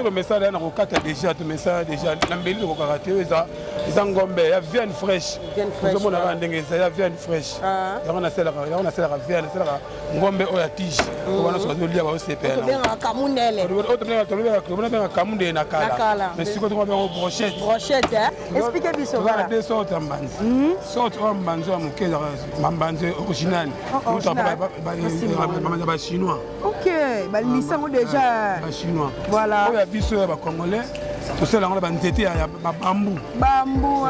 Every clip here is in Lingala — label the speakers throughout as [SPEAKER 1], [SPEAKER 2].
[SPEAKER 1] Tomesala ya na kokata deja, tomesala deja na mbeli, tokokaka te. Eza eza ngombe ya viande fraîche, ozomona kaka ndenge eza ya viande fraîche.
[SPEAKER 2] Ah.
[SPEAKER 1] Yango nasalaka, yango nasalaka viande, nasalaka ngombe oyo ya tige oyo wana soki azolia baosepela.
[SPEAKER 2] Tobengaka kamundele.
[SPEAKER 1] Tobengaka kamundele na kala, mais sikoyo tokobenga brochette.
[SPEAKER 2] Brochette, explique biso.
[SPEAKER 1] Toza na deux sortes ya mbanzi. Sorte oyo mbanzi ya moke ezalaka mambanzi original ya bachinois.
[SPEAKER 2] Ok, balisa yango déjà.
[SPEAKER 1] Bachinois.
[SPEAKER 2] Voilà.
[SPEAKER 1] Oyo ya biso ya bacongolais, tosala yango na banzete ya babambu.
[SPEAKER 2] Bambu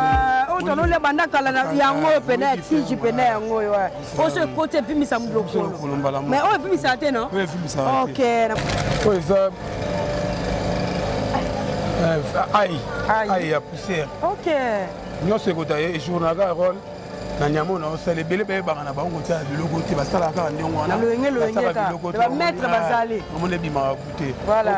[SPEAKER 2] oyo tonolia banda kala na yango oyo pena ya tiji pena yango oyo oyo so ekoti epimisa lokolo, mais oyo epimisaka te, non?
[SPEAKER 1] Oyo epimisaka.
[SPEAKER 2] Ok.
[SPEAKER 1] Oyo eza ail, ail ya poussière.
[SPEAKER 2] Ok.
[SPEAKER 1] Nyonso ekota ejournaka role na nyama oyo naosala. Ebele bayebaka na bango kotia biloko te, basalaka kaka ndenge wana.
[SPEAKER 2] Lolenge lolenge bamaître bazali.
[SPEAKER 1] Omona ebimaka te.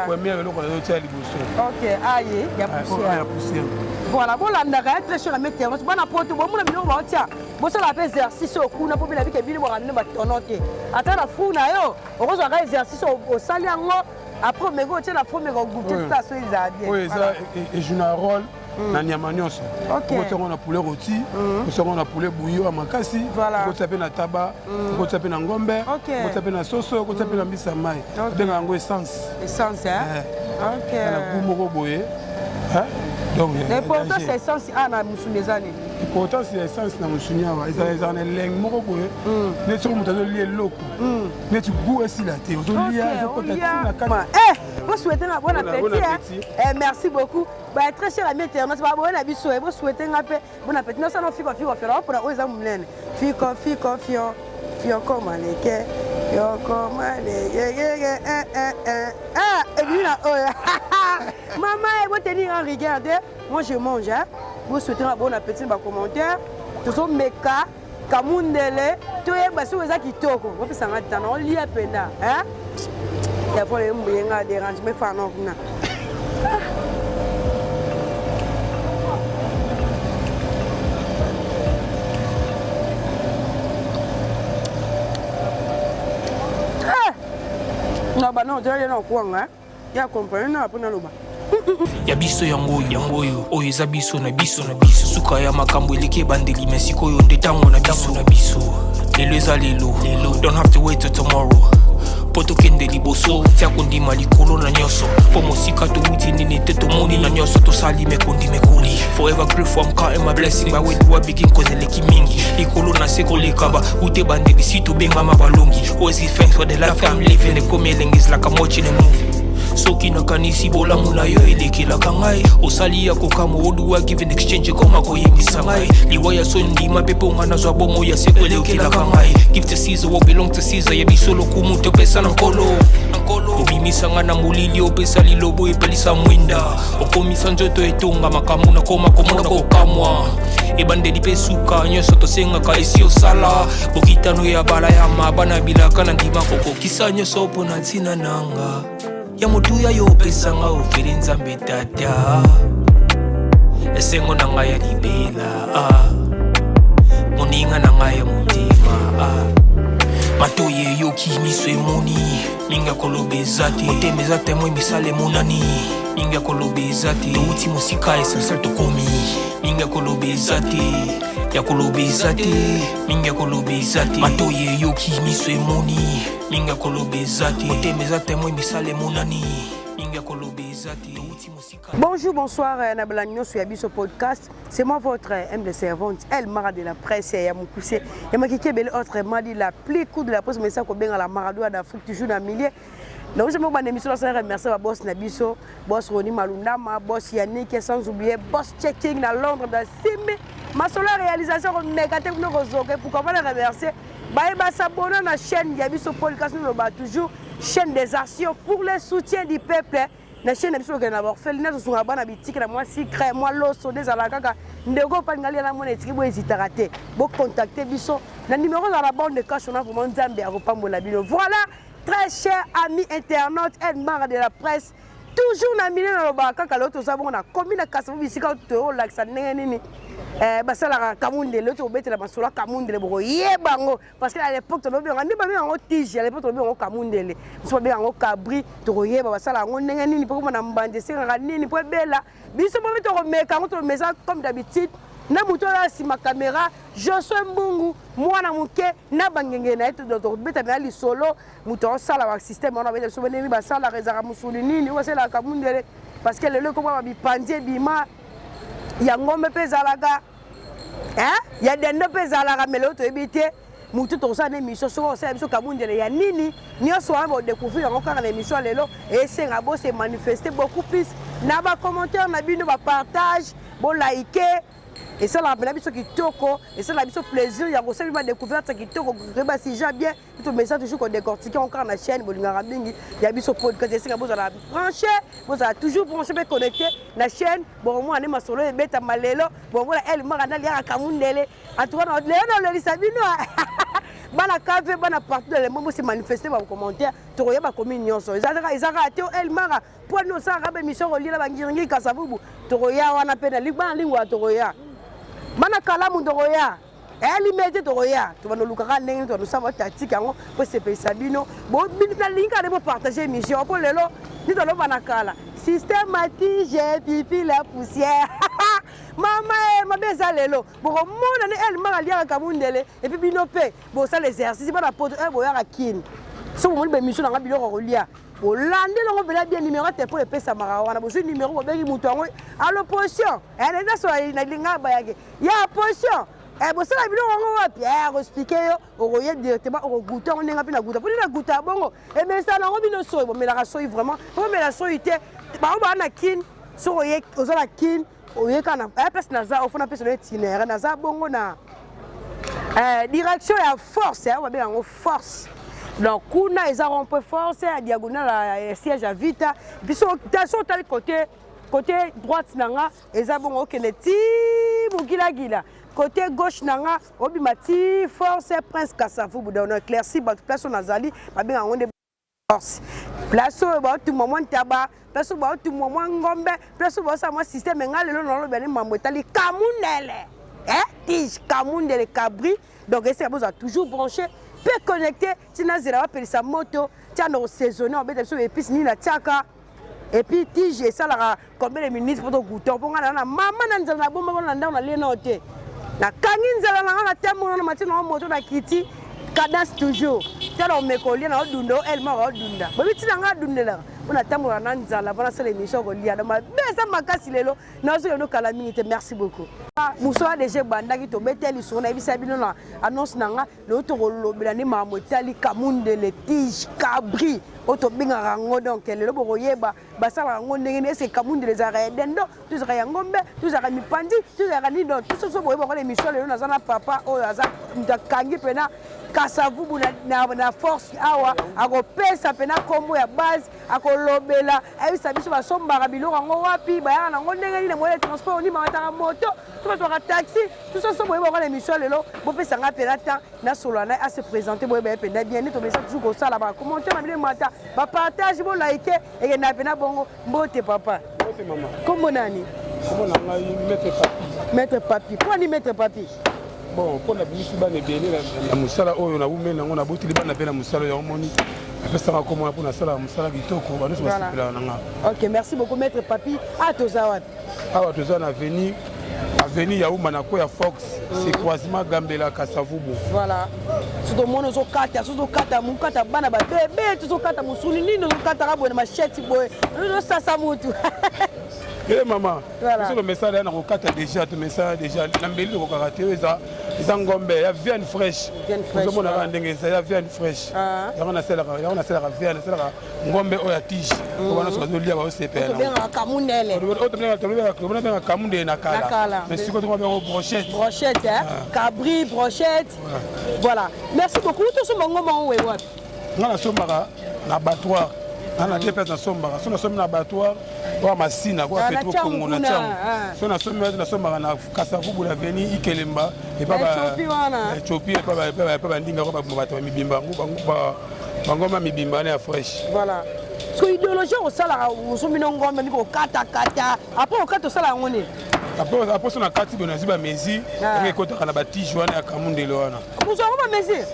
[SPEAKER 1] Première eloko nazotia liboso.
[SPEAKER 2] Ok, ail ya poussière.
[SPEAKER 1] Ya poussière.
[SPEAKER 2] Voilà, bolandaka ya très cher ami internaute, bana poto, bomona biloko baotia, bosala mpe exercice oyo kuna mpo bina bike bino bwaka bino batono te. Ata na fu na yo okozwaka exercice, osali yango, après omeki otie na fu, omeka ogoûter ta so ezala bien.
[SPEAKER 1] Oyo eza ejoue rôle na nyama nyonso. Okotia yango na poulet rôti, okotia yango na poulet bouilli ya makasi, okotia mpe na taba, okotia mpe na ngombe, okotia mpe na soso, okotia mpe na mbisa mai. Obenga yango essence.
[SPEAKER 2] Essence.
[SPEAKER 1] Na goût moko boye.
[SPEAKER 2] Donc importance ya essence a na mosuni eza nini?
[SPEAKER 1] Importance ya essence na mosuni awa ezala na elengi moko boye, neti soki moto azolia eloko, neti goût esila te, ozolia, ezokota ntina
[SPEAKER 2] kati. Bosouhaite na bon appétit. Merci beaucoup ba très cher ami internaute, baboye na biso, bosouhaite nga mpe bon appétit. Nosala fiko fiko fio mpona oyo eza monene, fiko fiko fio fioko maneke fioko maneke. Ah, ebimi na oyo mama e botenir en rigueur te. Moi je mange, hein. Bosouhaite nga bon appétit na bacommentaire. Tozomeka kamundele, toyeba soki eza kitoko. Bopesanga tana olia mpenza telefone embuyenga dérangement efana kuna. Na bana ozali na kwanga ya comprendre na mpo naloba.
[SPEAKER 3] Ya biso yango oyo, yango oyo, oyo eza biso na biso na biso. Suka ya makambo eleki ebandeli, me sikoyo nde ntango na biso na biso. Lelo eza lelo lelo, don't have to wait till tomorrow mpo tokende liboso. Tia kondima likolo na nyonso, mpo mosika towuti nini te, tomoni na nyonso tosali mekondi mekoli. Forever grateful, I'm counting my blessing by where do I begin, cause eleki mingi likolo na se koleka ba ute bandeli si tobengama balongi. Always give thanks for the life I'm living. Ekomi elengi, is like I'm watching a movie. Soki nakanisi bolamu na yo elekelaka ngai, osali ya kokamwa oduwa give in exchange, ekoma koyebisa ngai liwa ya so ndima mpe mponga nazwa bomo ya seko elekelaka ngai. Give to Caesar what belong to Caesar. Ya biso lokumu topesa na nkolo. Obimisa ngai na molili, opesa lilobo epelisa mwinda, okomisa nzoto etonga makambo nakoma komona kokamwa. Ebandeli mpe suka nyonso tosengaka esi osala bokitano ya bala ya mabana bilaka na ndima kokokisa nyonso mpo na ntina nanga ya motuya yo opesanga ofeli. Nzambe tata, esengo na ngai ya libela, moninga na ngai ya motema. Matoi eyoki, miso emoni, mingi ya koloba eza te. Motema eza témoin, misala emonani, mingi ya koloba eza te. Touti mosika, essentiel tokomi, mingi ya koloba eza te, ya koloba eza te, mingi ya koloba eza te. Matoi eyoki, miso emoni, mingi ya koloba eza te. Motema eza témoin, misala emonani, mingi ya koloba eza te. Touti mosika.
[SPEAKER 2] Bonjour, bonsoir, na balandi nyonso ya biso podcast. C'est moi votre humble servante, El Mara de la presse, ya Mokuse, ya Makiki Ebele, autrement dit la plus cool de la presse, mais ça kobenga la Maradona d'Afrique, toujours dans milieu. Donc je me émission na remercier ba boss na biso, boss Roni Malundama, boss Yannick, sans oublier boss Checking na Londres da Simbi. Masolo ya réalisation komeka te kuna kozoka. Pourquoi pas le remercier? Bayeba s'abonner na chaîne ya biso podcast, nous loba toujours chaîne des actions pour le soutien du peuple. Na chaîne na biso okende na baorphelinat, tosunga bana bitike na mwa sucre, mwa loso nde ezalaka kaka. Ndeko opalinga lia na mwana etiki, bohésitaka te, bocontacte biso na numéro ezala na bande de cash wana. Vraiment, Nzambe akopambola bino. Voilà, très cher ami internaute, Edmar de la presse toujours na milieu. Nalobaka kaka lelo toza bongo na commune ya Kasavubu, bisika toyolakisa ndenge nini. Eh, basalaka kamundele oyo tokobetela masolo ya kamundele bokoyeba yango parce que à l'époque tolobi yango nde babenga yango tige à l'époque tolobi yango kamundele biso babenga yango cabri tokoyeba basala yango ndenge nini mpo komona mbandi esengaka nini mpo ebela biso mpo mpe tokomeka yango tomesa comme d'habitude na moto oyo nsima caméra Josue Mbungu mwana moke na bangenge na ye tokobeta mpenza lisolo moto aosala ba système wana babeta biso ndenge basalaka ezalaka mosuni nini oyo basalelaka kamundele parce que lelo ekoma babipanzi ebima ya ngombe mpe ezalaka ya dendo mpe ezalaka mais lelo toyebi te motu tokosala na émission soki osala biso kabundele ya nini nyonso wana bodécouvrir yango kaka na émission ya lelo esenga bose manifester beaucoup plus na bacommentaire na bino bapartage bolike esalaka mpena biso kitoko esalaka biso plaisir ya kosala bino badécouverte kitoko koyeba sujet bien tomesa toujours kodécortiquer yango kaka na chaîne bolingaka mingi ya biso podcast esenga bozala branché bozala toujours branché mpe connecté na chaîne bokomona nde masolo ebetama lelo bokomona El Mara naliaka kamundele en tout cas lelo nalelisa bino bana kave bana partout dans le monde bose manifester bacommentaire tokoyeba commune nyonso eza kaka te El Mara mpo nini osalaka baémission koliela bangiringiri kasavubu tokoya wana mpe na bana lingwala tokoya bana kalamu tokoya elimete tokoya tobanda olukaka ndenge nini tobanda osala tactique yango mpo esepelisa bino nalingi kaka nde bopartage émission mpo lelo nde toloba na kala système atige pipi la poussière mama e mabe eza lelo bokomona nde El Mara aliaka kamundele et puis bino mpe bosala exercice bana poto e boyaka kini so bomoni baémission nanga biloko kolia bolandi elongo mpena bien numéro ya telefone epesamaka wana bozwi numéro bobengi moto yango alo position naso nalinga bayake ya position bosala biloko yango wapi akoexpliquer yo okoye directement okogoûter yango ndenge mpe na goûter mponi na goûter ya bongo emesana yango bino soyi bomelaka soyi vraiment po bomela soyi te bango baa na kine soki oza na kine oyeka na place naza ofona mpesa no itinéraire naza bongo na direction ya force oyo babenga yango force donc kuna eza rond-point force ya diagonale ya siège ya vita biso so otali côté droite na nga eza bongo okende ti mokilakila côté gauche na nga obima ti force prince Kasavubu donc éclairci bato place oyo nazali babenga yango nde force place oyo baotumba mwa ntaba place oyo baotumba mwa ngombe place oyo baosala mwa système nga lelo naloba ne mambo etali kamundele tige kamundele cabri donc esika bozala toujours branché mpe connecté ntina nzela bapelisa moto tia na kosaisonner obeta biso baépice nini natiaka et puis tige esalaka combien de minutes mpo togoûter mpo ngai na mama na nzela na bomba mpona na ndako nalie nao te nakangi nzela na ngai na tembo na mati nango moto na kiti cadence toujours tala omeka olia na odunda o El Mara odunda boyebi ntina ngai adundelaka mpo natambolaka na nzala mpo nasala émission kolia donc mabe eza makasi lelo nazokende okala mingi te merci beaucoup mosala déjà ebandaki tobete lisolo nayebisa bino na annonce na nga lelo tokolobela nde makambo etali kamundele tige cabri oyo tobengaka yango donc lelo bokoyeba basalaka yango ndenge nini ese kamundele ezalaka ya dendo to ezalaka ya ngombe to ezalaka mipandi to ezalaka nini donc tout so boyeba ngo émission lelo naza na papa oyo aza moto akangi mpena kasavubu na, na, na force awa akopesa mpena nkombo ya base akolobela ayebisa biso basombaka biloko yango wapi bayaka nango ndenge nini moyen de transport oni bamataka moto to bazwaka taxi tout ça so boyeba ngo na émission lelo bopesa nga mpena temps nasolola na ye ase présenter boyeba ye mpenza bien nde tomesa toujours kosala bacommentaire na bino emata bapartage bolike ekendaka mpena bongo mbote papa
[SPEAKER 1] Mbote mama.
[SPEAKER 2] kombo nani
[SPEAKER 1] Kombo na ngai Maître Papi.
[SPEAKER 2] Maître Papi mpo ani Maître Papi
[SPEAKER 1] Bon, mpo na bimisi bana ebele na mosala oyo nawumeli nango naboteli bana mpe na mosala oyo yango moni apesaka komona mpo nasalaka mosala kitoko banyonso basepelaka na nga
[SPEAKER 2] ok merci beaucoup Maître Papi a toza wapi
[SPEAKER 1] awa toza na avenue Yauma na ko ya fox c'est croisement Gambela Kasavubu
[SPEAKER 2] voilà so tomoni ozokata so ozokata mokata bana babebe tozokata mosuni nini ozokataka boye na machette boye ozosasa mutu
[SPEAKER 1] e mama biso tomesala ya na kokata déjà tomesala déjà na mbeli tokokaka te oyo eza ngombe ya viande fraîche ozomona kaka ndenge eza ya viande fraîche yango nasalaka yango nasalaka viande nasalaka ngombe oyo ya tige oyo bana nyonso bazolia baosepela
[SPEAKER 2] tobengaka kamundele
[SPEAKER 1] tobengaka kamundele na kala mais sikoyo tokobenga brochette
[SPEAKER 2] brochette cabri brochette voilà merci beaucoup tosomba ngomba ngo we wapi
[SPEAKER 1] nga nasombaka na abattoir nga na te place nasombaka so nasombi na abattoir oyo masina koya petro congo na tiango so nasombi nasombaka na kasavubu na avenue Ikelemba epa Ethiopie epa bandinga ko bato ya mibimba bangomba mibimba wana ya fraîche
[SPEAKER 2] voilà parce que idéologie osalaka osombi no ngombe ndiki okatakata après okata osala yango nini?
[SPEAKER 1] Après so na kati boye, nazwi bamesure ndenge ekotaka na batige wana ya kamundele wana.
[SPEAKER 2] Mozwa yango bamesure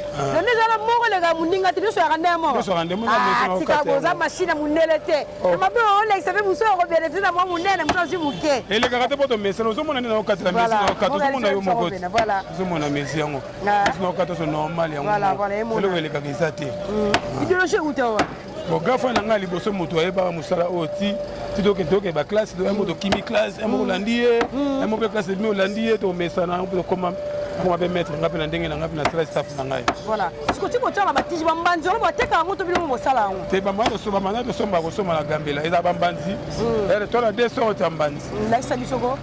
[SPEAKER 2] nde ezala moko eleka moninga te, nyonso yaka nde moko.
[SPEAKER 1] Nyonso yaka nde moko, eza mesure na
[SPEAKER 2] Tika
[SPEAKER 1] okata
[SPEAKER 2] boza
[SPEAKER 1] yango.
[SPEAKER 2] Machine ya mondele te.
[SPEAKER 1] Oh.
[SPEAKER 2] Mabe olekisa mpe mosu akobénéficie na mwa monene, mosu azwi moke.
[SPEAKER 1] Elekaka te mpo tomesana. Ozomona nde naokatela mesure, naokata, ozomona yo moko te. Ozomona mesure yango, mesure naokata so normal yango.
[SPEAKER 2] Voilà, emona.
[SPEAKER 1] Eloko elekaka eza te.
[SPEAKER 2] Idéologie euta wa?
[SPEAKER 1] Bon, grand frère na ngai liboso, moto ayebaka mosala oyo ti ti toke toke baclasse, yango tokimi classe, yango olandi ye, yango mpe classe ebimi, olandi ye, tomesana yango mpe tokoma, akoma mpe maître ngai mpe na ndenge na ngai mpe nasala staff na ngai.
[SPEAKER 2] Voilà, siko ti botyaka batige, bambanzi wana bateka yango to bino bosala yango?
[SPEAKER 1] Te, bamana tosomba, kosomba na Gambela, eza bambanzi to na deux sortes ya mbanzi.
[SPEAKER 2] Lakisa biso ko.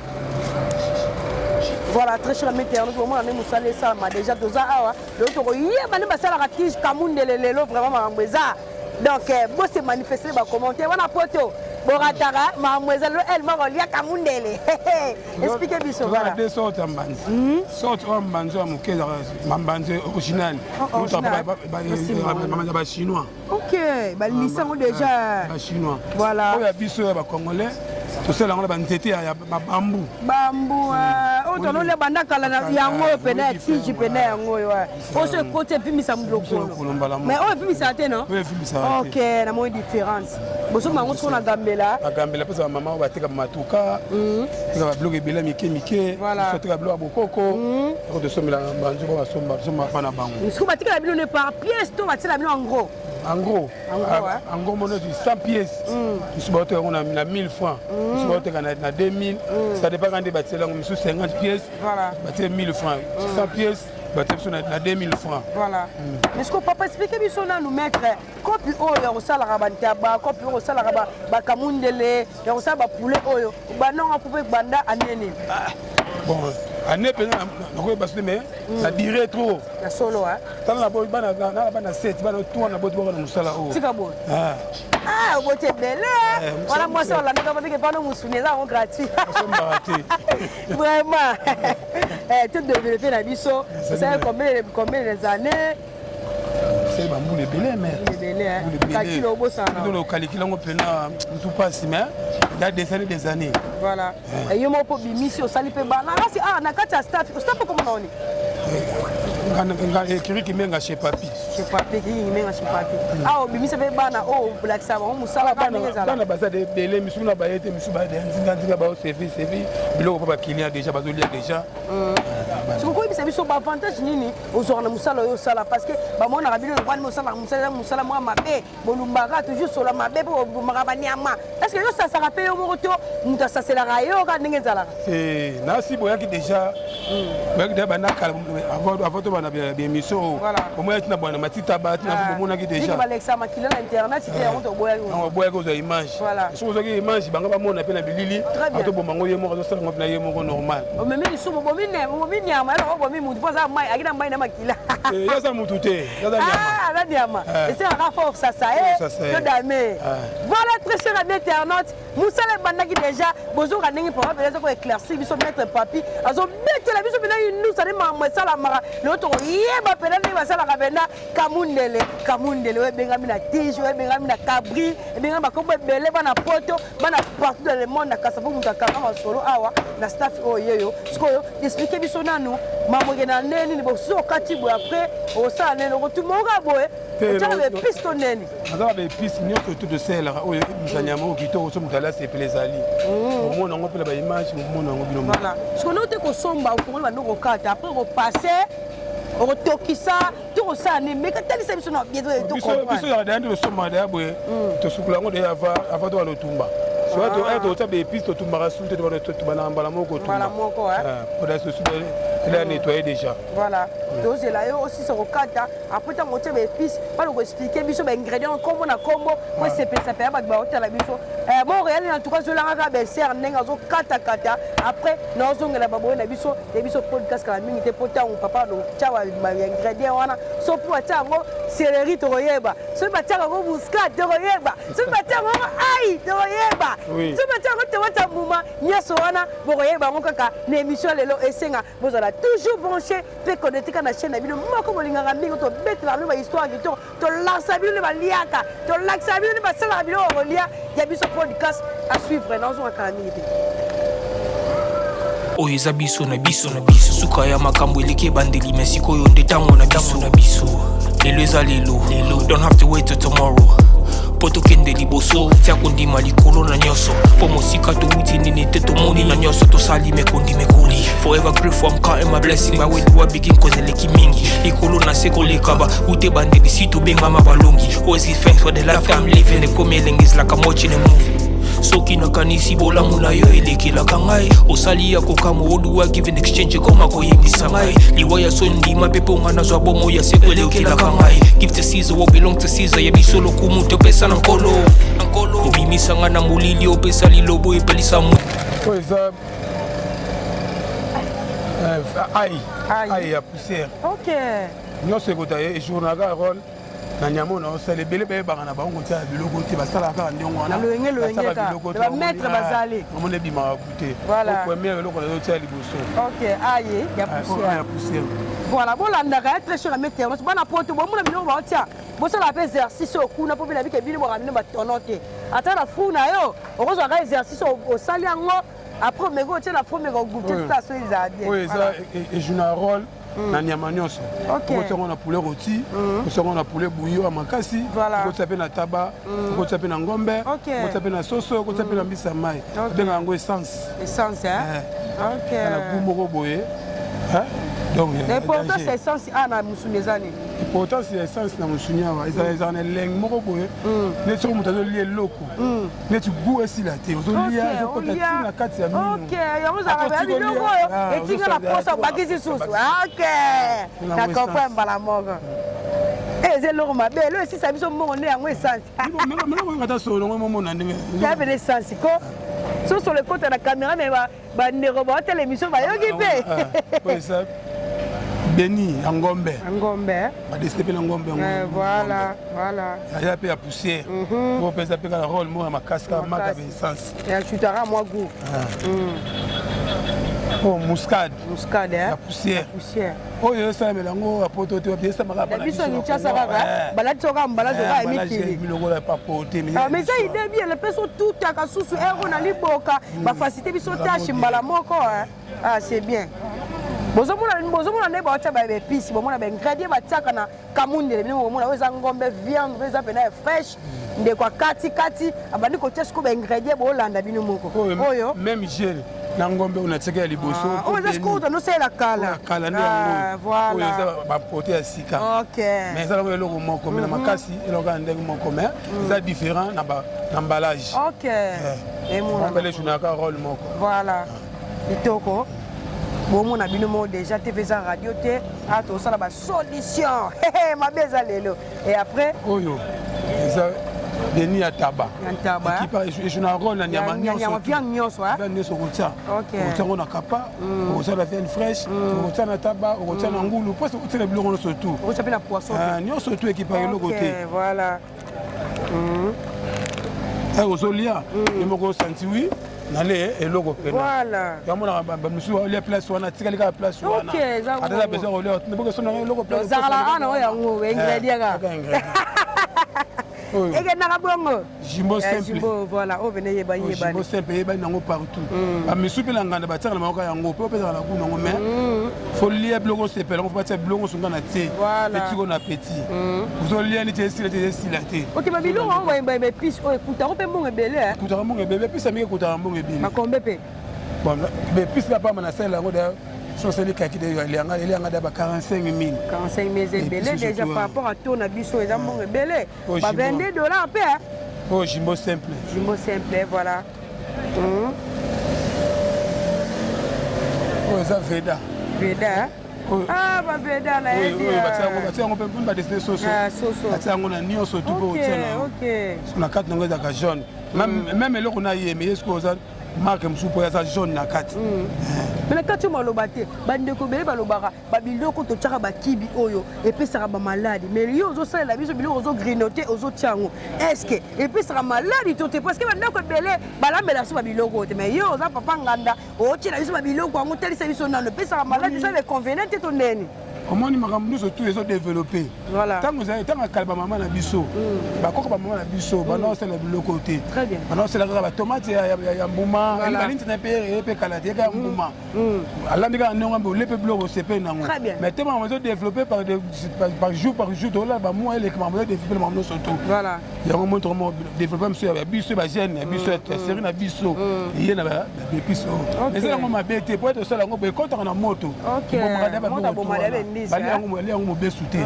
[SPEAKER 2] Voilà, très cher ami internaute, omona nde mosala esalama. Déjà toza awa lelo, tokoyeba nde basalaka tige kamundele lelo. Vraiment makambo eza, donc bose manifeste, bacommentaire wana poto borataka makambo eza lelo. El moko oliaka mundele, explique biso.
[SPEAKER 1] Toza na deux sortes ya mbanzi. Sorte oyo mbanzi oyo ya moke ezalaka bambanzi original.
[SPEAKER 2] Oh, original.
[SPEAKER 1] Ya bachinois.
[SPEAKER 2] Ok, balisa yango déjà.
[SPEAKER 1] Bachinois.
[SPEAKER 2] Voilà.
[SPEAKER 1] Oyo ya biso ya bacongolais, tosala yango na banzete ya babambu.
[SPEAKER 2] Bambu oyo tonolia banda kala na yango oyo pena ya tige pena yango oyo oyo so ekoti epimisa lokolo.
[SPEAKER 1] Lokolo mbala moko.
[SPEAKER 2] Mais oyo epimisaka te, non?
[SPEAKER 1] Oyo epimisaka te.
[SPEAKER 2] Ok, namoni différence. Bosomba yango soko na Gambela?
[SPEAKER 1] Na Gambela mpe bamama oyo bateka bamatuka, teka babiloko ebele ya mike mike. Teka biloko ya bokoko, oko tosombela banzu po basomba, tosomba mpa na bango.
[SPEAKER 2] Siko batikela bino ne par pièce to batiela bino en gros?
[SPEAKER 1] En gros.
[SPEAKER 2] En gros, hein?
[SPEAKER 1] En gros, mono 100 pièces, mosusu baoteka yango na 1000 francs, mosusu baoteka na 2000, ça dépend kaka nde batiela yango. Mosusu 50 pièces, batie 1000 francs, 100 pièces batie biso na 2000 francs.
[SPEAKER 2] Voilà. Mais siko papa, explique biso nanu, maître, kopi oyo ya kosalaka bantaba, kopi oyo kosalaka bakamundele, ya kosala bapoulet oyo, banonga mpo banda anene?
[SPEAKER 1] Bon, année mpenza nakoyeba so te, mais na durée trop.
[SPEAKER 2] Ya solo, hein?
[SPEAKER 1] Tala na bana na bana 7, bana 3 na boti boko na mosala oyo.
[SPEAKER 2] Tika boye. Ah, oboti ebele. Wana mwasi olandaka babike pano mosuni eza yango gratuit.
[SPEAKER 1] Asombaka te.
[SPEAKER 2] Vraiment, to développe na biso, osali combien, combien des années?
[SPEAKER 1] Osali bambula ebele, mais
[SPEAKER 2] Ebele, calcul obosana.
[SPEAKER 1] Okalikila yango mpena mutu mpasi, mais ya des années, des années.
[SPEAKER 2] Voilà, yo moko mpo bimisi, osali mpe bana kasi ah na kati ya staff, staff okomona oni?
[SPEAKER 1] Ekiri Kimenga chez papi.
[SPEAKER 2] Chez papi, ekiri Kimenga chez papi. Awa obimisa mpe bana oyo olakisa bango mosala kaka ndenge ezala?
[SPEAKER 1] Bana baza de ebele, misusu na baye te, misusu nzinga nzinga, baoservi servi biloko mpo baclient déjà bazolia déjà.
[SPEAKER 2] Soki koyebisa biso baavantage nini ozwaka na mosala oyo osala, parce que bamonaka bino lokwani osalaka mosala, eza mosala mwa mabe, bolumbaka toujours solo mabe mpo bobomaka banyama. Est ce que yo osasaka mpe yo moko to moto asaselaka yo kaka ndenge ezalaka?
[SPEAKER 1] Nasi boyaki déjà, boyaki déjà banda kala, avant to bana baémission oyo. Bomonaki na bwana matita ba tina, bomonaki déjà.
[SPEAKER 2] Balekisa makila na internet te, yango toboyaki.
[SPEAKER 1] Boyaki ozwa image. Soki ozwaki image, bango bamona mpe na bilili, atoboma ngo ye moko, azosala ngo mpe na ye moko normal.
[SPEAKER 2] Omemi lisumu, obomi nyama, eloko obomi mutu mpo aza mai, aki na mai na makila.
[SPEAKER 1] Ye aza mutu te, aza nyama.
[SPEAKER 2] Aza nyama, esengaka fo sasa ye to dame. Voilà, très cher ami internaute, mosala ebandaki déjà. Bozoka ndenge papa mpenza aza koéclaircir biso, maître Papi azobetela biso mpena inusa nde makambo esalamaka. Lelo tokoyeba mpena ndenge basalaka mpena kamundele. Kamundele oyo ebengami na tige, oyo ebengami na cabri, ebengami bakombo ebele. Bana poto, bana partout dans le monde, na kasa mpo moto akanga masolo awa na staff oyo yeyo. Sikoyo explique biso nanu mambo ekende na ndenge nini. Bosusu okati boye, après okosala nini? Okotuma oka boye, otiaka baépice to nini?
[SPEAKER 1] Aza na baépice nyonso to tosalelaka oyo ebimisa nyama oyo kitoko. So moto ali asepela, ezali omona yango mpe na baimage, omona yango bino.
[SPEAKER 2] Voilà, sikoyo te kosomba, ofongoli, bando kokata, après kopasse, okotokisa to kosala nini? Meka talisa biso na bien.
[SPEAKER 1] Biso ezalaka deya nde tosombaka deya boye, tosukula yango deya avant to bana otumba. Totia baépice, totumbaka su te, tobana mbala moko
[SPEAKER 2] kotumba moko.
[SPEAKER 1] Ela nettoyé déjà.
[SPEAKER 2] Voilà, tozela yo osisa kokata, après ntango otia baépice mpana koexplique biso baingrédient nkombo na nkombo po esepelisa mpenza bato baotala biso. Bon, réel, en tout cas ozolanga kaka beser ndenge azokatakata. Après naozongela baboye na biso ya biso podcast kala mingi te, mpo ntango papa tia baingrédient wana, so mpo batia yango céleri tokoyeba, soki batiaka yango muscade tokoyeba, soki batiaka yango ai tokoyeba, soki batiaka yango tomate ya mbuma, nyonso wana bokoyeba yango kaka na émission lelo. Esenga bozala toujours branché mpe connecté kaka na chaîne na bino moko bolingaka mingi. Tobetelaka bino bahistoire kitoko, tolakisa bino nde baliaka, tolakisaka bino nde basalaka biloko kolia ya biso podcast. À suivre, nazonga kala mingi te.
[SPEAKER 3] Oyo eza biso na biso na biso. Suka ya makambo eleki ebandeli mais sikoyo nde tango na biso na biso. Lelo eza lelo lelo. Don't have to wait till tomorrow. Po tokende liboso tia kondima likolo na nyonso po mosika towuti nini te tomoni na nyonso tosali mekondi mekoli forever grateful I'm counting my blessing by where do I begin cause eleki mingi likolo na se koleka ba wute ebandeli si tobengama balongi always give thanks for the life I'm living ekomi elengi is like I'm watching a movie soki nakanisi bolamu na yo elekelaka ngai osali ya kokamwa oduwa give in exchange ekoma koyembisa ngai liwa ya soni ndima mpe mpo ngai nazwa bomoi ya seko elekelaka ngai give to Caesar what belong to Caesar ya biso lokumu topesa na nkolo obimisa ngai na molili opesa lilobo epelisa mo
[SPEAKER 1] oyo eza ai ai ya poussière nyonso ekota ye ejournaka role na nyama oyo naosala ebele bayebaka na bango kotia biloko te basalaka kaka ndenge wana
[SPEAKER 2] loyenge loyenge kaka bamaître bazali
[SPEAKER 1] omona ebimaka gute première eloko nazotia liboso
[SPEAKER 2] ok aye ya poussière
[SPEAKER 1] ya poussière
[SPEAKER 2] voilà bolandaka ya très cher ame ternos bana poto bomona biloko baotia bosala mpe exercice oyo kuna mpo bino bike bino bwaka bino batono te ata na fou na yo okozwaka exercice osali yango après omeki otie na fou omeka ogute tout so ezala bien
[SPEAKER 1] oyo eza ejoue rôle na nyama nyonso. Okotia yango na poulet rôti, okotia yango na poulet bouilli ya makasi, okotia mpe na taba, okotia mpe na ngombe, okotia mpe na soso, okotia mpe na mbisi ya mai. Babengaka yango essence.
[SPEAKER 2] Essence, hein? Ok.
[SPEAKER 1] Na goût moko boye. Hein? Donc,
[SPEAKER 2] l'importance ya essence awa na mosuni eza nini?
[SPEAKER 1] Importance ya essence na mosuni awa ezala na elengi moko boye neti soki moto azolia eloko neti goût esila te ozolia ezokota ti na kati ya mino.
[SPEAKER 2] Ok, yango ezalaka biloko oyo etinga na posa obakisi susu. Ok, na comprendre mbala moko. Eza eloko mabe, eloko esisa biso mbongo nde yango essence.
[SPEAKER 1] Meloko ata solo yango momona ndenge.
[SPEAKER 2] Ya pene essence ko. Sosolo ekota na caméra mais bandeko baotala émission bayoki mpe.
[SPEAKER 1] Oyo beni ya ngombe.
[SPEAKER 2] Ngombe.
[SPEAKER 1] Badesine mpe na ngombe yango.
[SPEAKER 2] Voilà, voilà.
[SPEAKER 1] Eza mpe ya poussière. Oyo mpe eza mpe kaka rôle moko ya makasi kaka maka ya essence.
[SPEAKER 2] Ya chutaka mwa goût.
[SPEAKER 1] Oyo muscade.
[SPEAKER 2] Muscade,
[SPEAKER 1] ya poussière.
[SPEAKER 2] Poussière.
[SPEAKER 1] Oyo esalamela yango ya poto te, esalamaka
[SPEAKER 2] na biso Kinshasa kaka. Balati soka mbala soka ya mikili.
[SPEAKER 1] Biloko ya papote.
[SPEAKER 2] Mais eza idée bien, lepesa otutaka susu ero na liboka, bafacilité biso tâche mbala moko. Ah, c'est bien. Bozomona bozomona nde baotia ba épices, bomona ba ingrédients batiaka na kamundele bino bomona oyo eza ngombe viande oyo eza pena ya fraîche. Ndeko akati kati abandi kotia sikoyo ba ingrédients bolanda bino moko. Oyo
[SPEAKER 1] même gel na ngombe oyo natiaka ya liboso.
[SPEAKER 2] Oyo eza sikoyo tonosalela kala.
[SPEAKER 1] Kala nde yango. Oyo eza bapote ya sika. Mais eza nango eloko moko mais na makasi eloko kaka ndenge moko mais eza différent na ba emballage.
[SPEAKER 2] Ok.
[SPEAKER 1] Ngombe echunaka rôle moko.
[SPEAKER 2] Voilà. Kitoko. Bomona bino moko déjà TV eza radio te, a tosala ba solution. Mabe eza lelo. Et après
[SPEAKER 1] oyo eza beni ya taba.
[SPEAKER 2] Ya taba.
[SPEAKER 1] Ekipa ejoue na rôle na nyama nyonso.
[SPEAKER 2] Nyama viande nyonso, hein?
[SPEAKER 1] Viande nyonso okotia. Okotia yango na kapa, okotia na viande fraîche, okotia na taba, okotia na ngulu, poso okotia na biloko nyonso tout.
[SPEAKER 2] Okotia pe na poisson.
[SPEAKER 1] Nyonso tout ekipa eloko te.
[SPEAKER 2] Voilà.
[SPEAKER 1] Ozolia, ye moko senti oui. Nale eloko pena.
[SPEAKER 2] Voilà.
[SPEAKER 1] Yamonaka bamisusu baolia place wana, atikali kaka place wana. Ata eza besoin kolia, boke so na eloko
[SPEAKER 2] place. Ozalaka ana oyo yango, ingrédient kaka.
[SPEAKER 1] Ingrédient.
[SPEAKER 2] Ekendaka bongo.
[SPEAKER 1] Jumbo simple.
[SPEAKER 2] Jumbo, voilà, oyo pene eyebani yebani.
[SPEAKER 1] Jumbo simple eyebani nango partout. Bamisusu mpe na nganda batiaka na mayoka yango, mpe opesaka na goût nango mais faut lia biloko osepela yango, faut batia biloko nyonso nga na tie. Etiko na appétit. Ozolia neti esila te, esila te.
[SPEAKER 2] Ok, ba biloko yango ba épices oyo ekutaka mpe mbongo ebele.
[SPEAKER 1] Ekutaka mbongo ebele, épices ya mingi ekutaka mbongo ebele.
[SPEAKER 2] Makombe mpe.
[SPEAKER 1] Bon, ba épices na pamba na salela yango d'ailleurs. So osali kaki de elianga elianga da ba 45 000.
[SPEAKER 2] 45 000 eza ebele déjà par rapport à taux na biso eza mbongo ebele. Ba 22 dollars mpe.
[SPEAKER 1] Oh, jumbo simple.
[SPEAKER 2] Jumbo simple, voilà.
[SPEAKER 1] Oh, eza Veda.
[SPEAKER 2] Veda. Ah, ba Veda na yebi.
[SPEAKER 1] Oyo batia yango mpe mpona badesine soso.
[SPEAKER 2] Soso.
[SPEAKER 1] Batia yango na nyonso tu mpo otia na.
[SPEAKER 2] Ok.
[SPEAKER 1] Na kati nango ezalaka jaune. Même eloko na ye mais ye sikoyo oza marque mosusu mpo aza jaune na kati.
[SPEAKER 2] Mais na kati oyo maloba te, bandeko ebele balobaka ba biloko totiaka bakibi oyo epesaka ba maladi, mais yo ozosalela biso biloko ozogrignote ozotia yango, est-ce que epesaka maladi to te? Parce que bandako ebele balambela biso ba biloko te, mais yo oza papa nganda otiela biso ba biloko yango, talisa biso nano epesaka maladi, eza inconvénient te to ndeni?
[SPEAKER 1] Omoni, makambo nyonso tu ezodeveloppe. Ntango ezali ntango akala, bamama na biso, bakoko, bamama na biso banda kosala biloko te. Banda kosala kaka batomate ya mbuma. Balinti na mpe eye mpe kala te, yaka ya mbuma, alambi kaka ndenge mbe ole mpe biloko osepeli nango. Mais te, makambo ezodeveloppe par jour par jour, tolala bamwa eleki, makambo ezodeveloppe, makambo nyonso tu. Yango moi tokoma développe biso ya biso, bagene ya biso, ya série na biso, eye na baépice oyo eza yango mabe te, po ete osala yango boye, ekɔtaka na moto, balia yango mobesu te.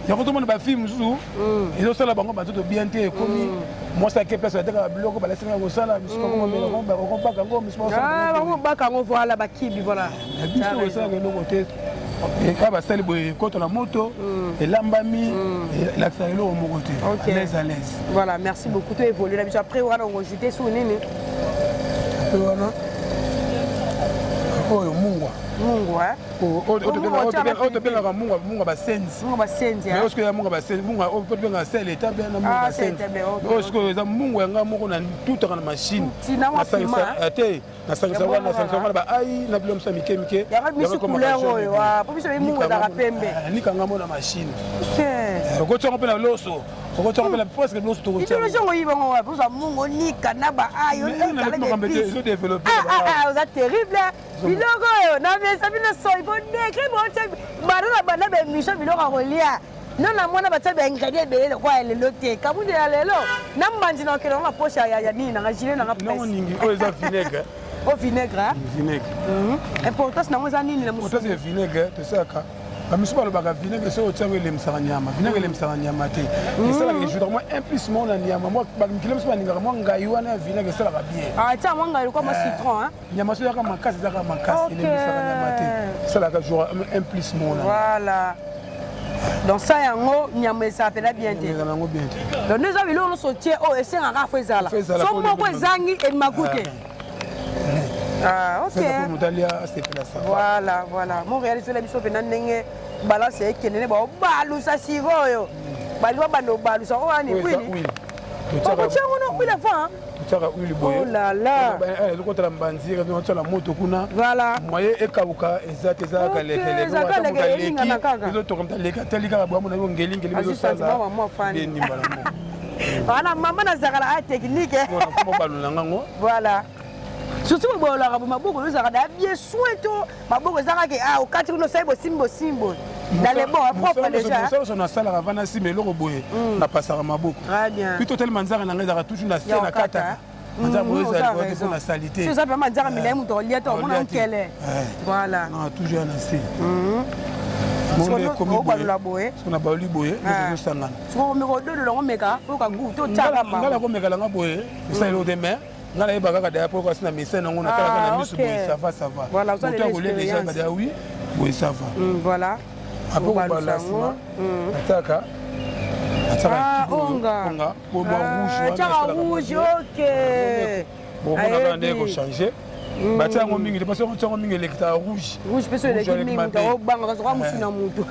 [SPEAKER 1] Yango tomona bafille mosusu ezosala bango banzoto bien te. Ekomi mwasi ake place batekaka biloko, balasinga kosala misu, bakobaka yango misu.
[SPEAKER 2] Bakobaka yango, voilà, bakibi, voilà.
[SPEAKER 1] Na biso esalaka eloko te. Kaka basali boye, ekota na moto, elambami, elakisaka eloko moko te, à l'aise, à l'aise.
[SPEAKER 2] Voilà, merci beaucoup. To évolue na biso. Après wana, ongoajouter su nini?
[SPEAKER 1] Après wana, oyo mungwa.
[SPEAKER 2] Mungwa.
[SPEAKER 1] Oyo tobengaka mungwa, mungwa basenzi.
[SPEAKER 2] Mungwa basenzi.
[SPEAKER 1] Mais oyo sikoyo ya mungwa basenzi, mungwa oyo tobengaka sel eta bien na mungwa basenzi. Oyo sikoyo eza mungwa yanga moko, na tutaka na machine te, nasangisa wana, nasangisa wana baai na bilo mosusu ya mike mike. Nikanga mo na machine, okotiango mpe na loso, okotiango mpe na presque loso.
[SPEAKER 2] Tokotiango oyibango wapi? Ozwa mungu, onika na baai,
[SPEAKER 1] onika.
[SPEAKER 2] Oza terrible. Biloko oyo namesa bino soi po degré botia banda na banda baémission, biloko ya kolia no na mwana batia baingrédient ebele lokola ya lelo te. Kabundi ya lelo na mbanzi na okende ngo na poche ya nini nanga, gilet nanga.
[SPEAKER 1] Ningi oyo eza vinaigre.
[SPEAKER 2] O vinaigre.
[SPEAKER 1] Vinaigre.
[SPEAKER 2] Importance nango eza nini na?
[SPEAKER 1] Importance ya vinaigre, tosalaka, bamisu balobaka vinaigre soki otiango elemisaka nyama. Vinaigre elemisaka nyama te, esalaka, ejoutaka mwa un plus moko na nyama. Mikili mosusu balingaka mwa ngai wana ya vinaigre, esalaka bien.
[SPEAKER 2] Tia mwa ngai lokola mwa citron.
[SPEAKER 1] Nyama so ezaka makasi, ezaka makasi, elemisaka nyama te, esalaka jour un plus moko na.
[SPEAKER 2] Voilà, donc ça yango nyama ezala mpena bien te.
[SPEAKER 1] Ezala yango bien te.
[SPEAKER 2] Donc nde eza biloko nyonso otie oyo esengaka fo ezala, so moko ezangi emaku te. Ah, ok.
[SPEAKER 1] Moto alia asepela sa.
[SPEAKER 2] Voilà, mo réalisé la biso mpena ndenge balance ekende nde baobalusa. Sikoyo balingi babanda obalusa oyo wani huile, okotia yango na huile avant.
[SPEAKER 1] Totiaka huile boye.
[SPEAKER 2] Oh là là!
[SPEAKER 1] Ezokotala mbanzi, otiala moto kuna.
[SPEAKER 2] Voilà.
[SPEAKER 1] Moye ekauka eza te, eza kaka
[SPEAKER 2] lekeleke,
[SPEAKER 1] ezotoka. Moto aleki, atali kaka bwamo na yo, ngelingeli, ezosala ndimba na mo.
[SPEAKER 2] Wana mama nazalaka na technique.
[SPEAKER 1] Balula ngango.
[SPEAKER 2] Voilà, surtout bobolaka bo maboko ezalaka da bien soin to maboko ezalaka ke ah, okati kuna, osali bosimbi bosimbi boye dans les bons propre déjà.
[SPEAKER 1] Mosala nyonso nasalaka vana nsima eloko boye, napasaka maboko.
[SPEAKER 2] Très bien.
[SPEAKER 1] Puis totelema, nzaka na ngai ezalaka toujours na se, na kataka manzaka boye, ezali mpo na sali te.
[SPEAKER 2] Eza mpe manzaka milai, moto olia te, omona nkele, voilà.
[SPEAKER 1] Non, toujours ya na se.
[SPEAKER 2] Obalula boye.
[SPEAKER 1] So na baloli boye, ezosangana.
[SPEAKER 2] Omeka ododola ngo, meka oyoka goût to tiaka.
[SPEAKER 1] Ngai nakomekala nga boye, esali eloko te, mais ngai nayeba kaka daya po kasi na mesai nango, natalaka na miso boye, ça va, ça va. Moto akolia déjà badaya, oui, boye ça va.
[SPEAKER 2] Voilà.
[SPEAKER 1] Après kobala, nsima natiaka, natiaka onga po mwa rouge.
[SPEAKER 2] Tiaka rouge, ok.
[SPEAKER 1] Bomona kaka ndenge kochange. Batia yango mingi te, parce que otia yango mingi, elekitaka rouge.
[SPEAKER 2] Rouge mpe so eleki mingi, moto akobanga kasi oka mosu na mutu.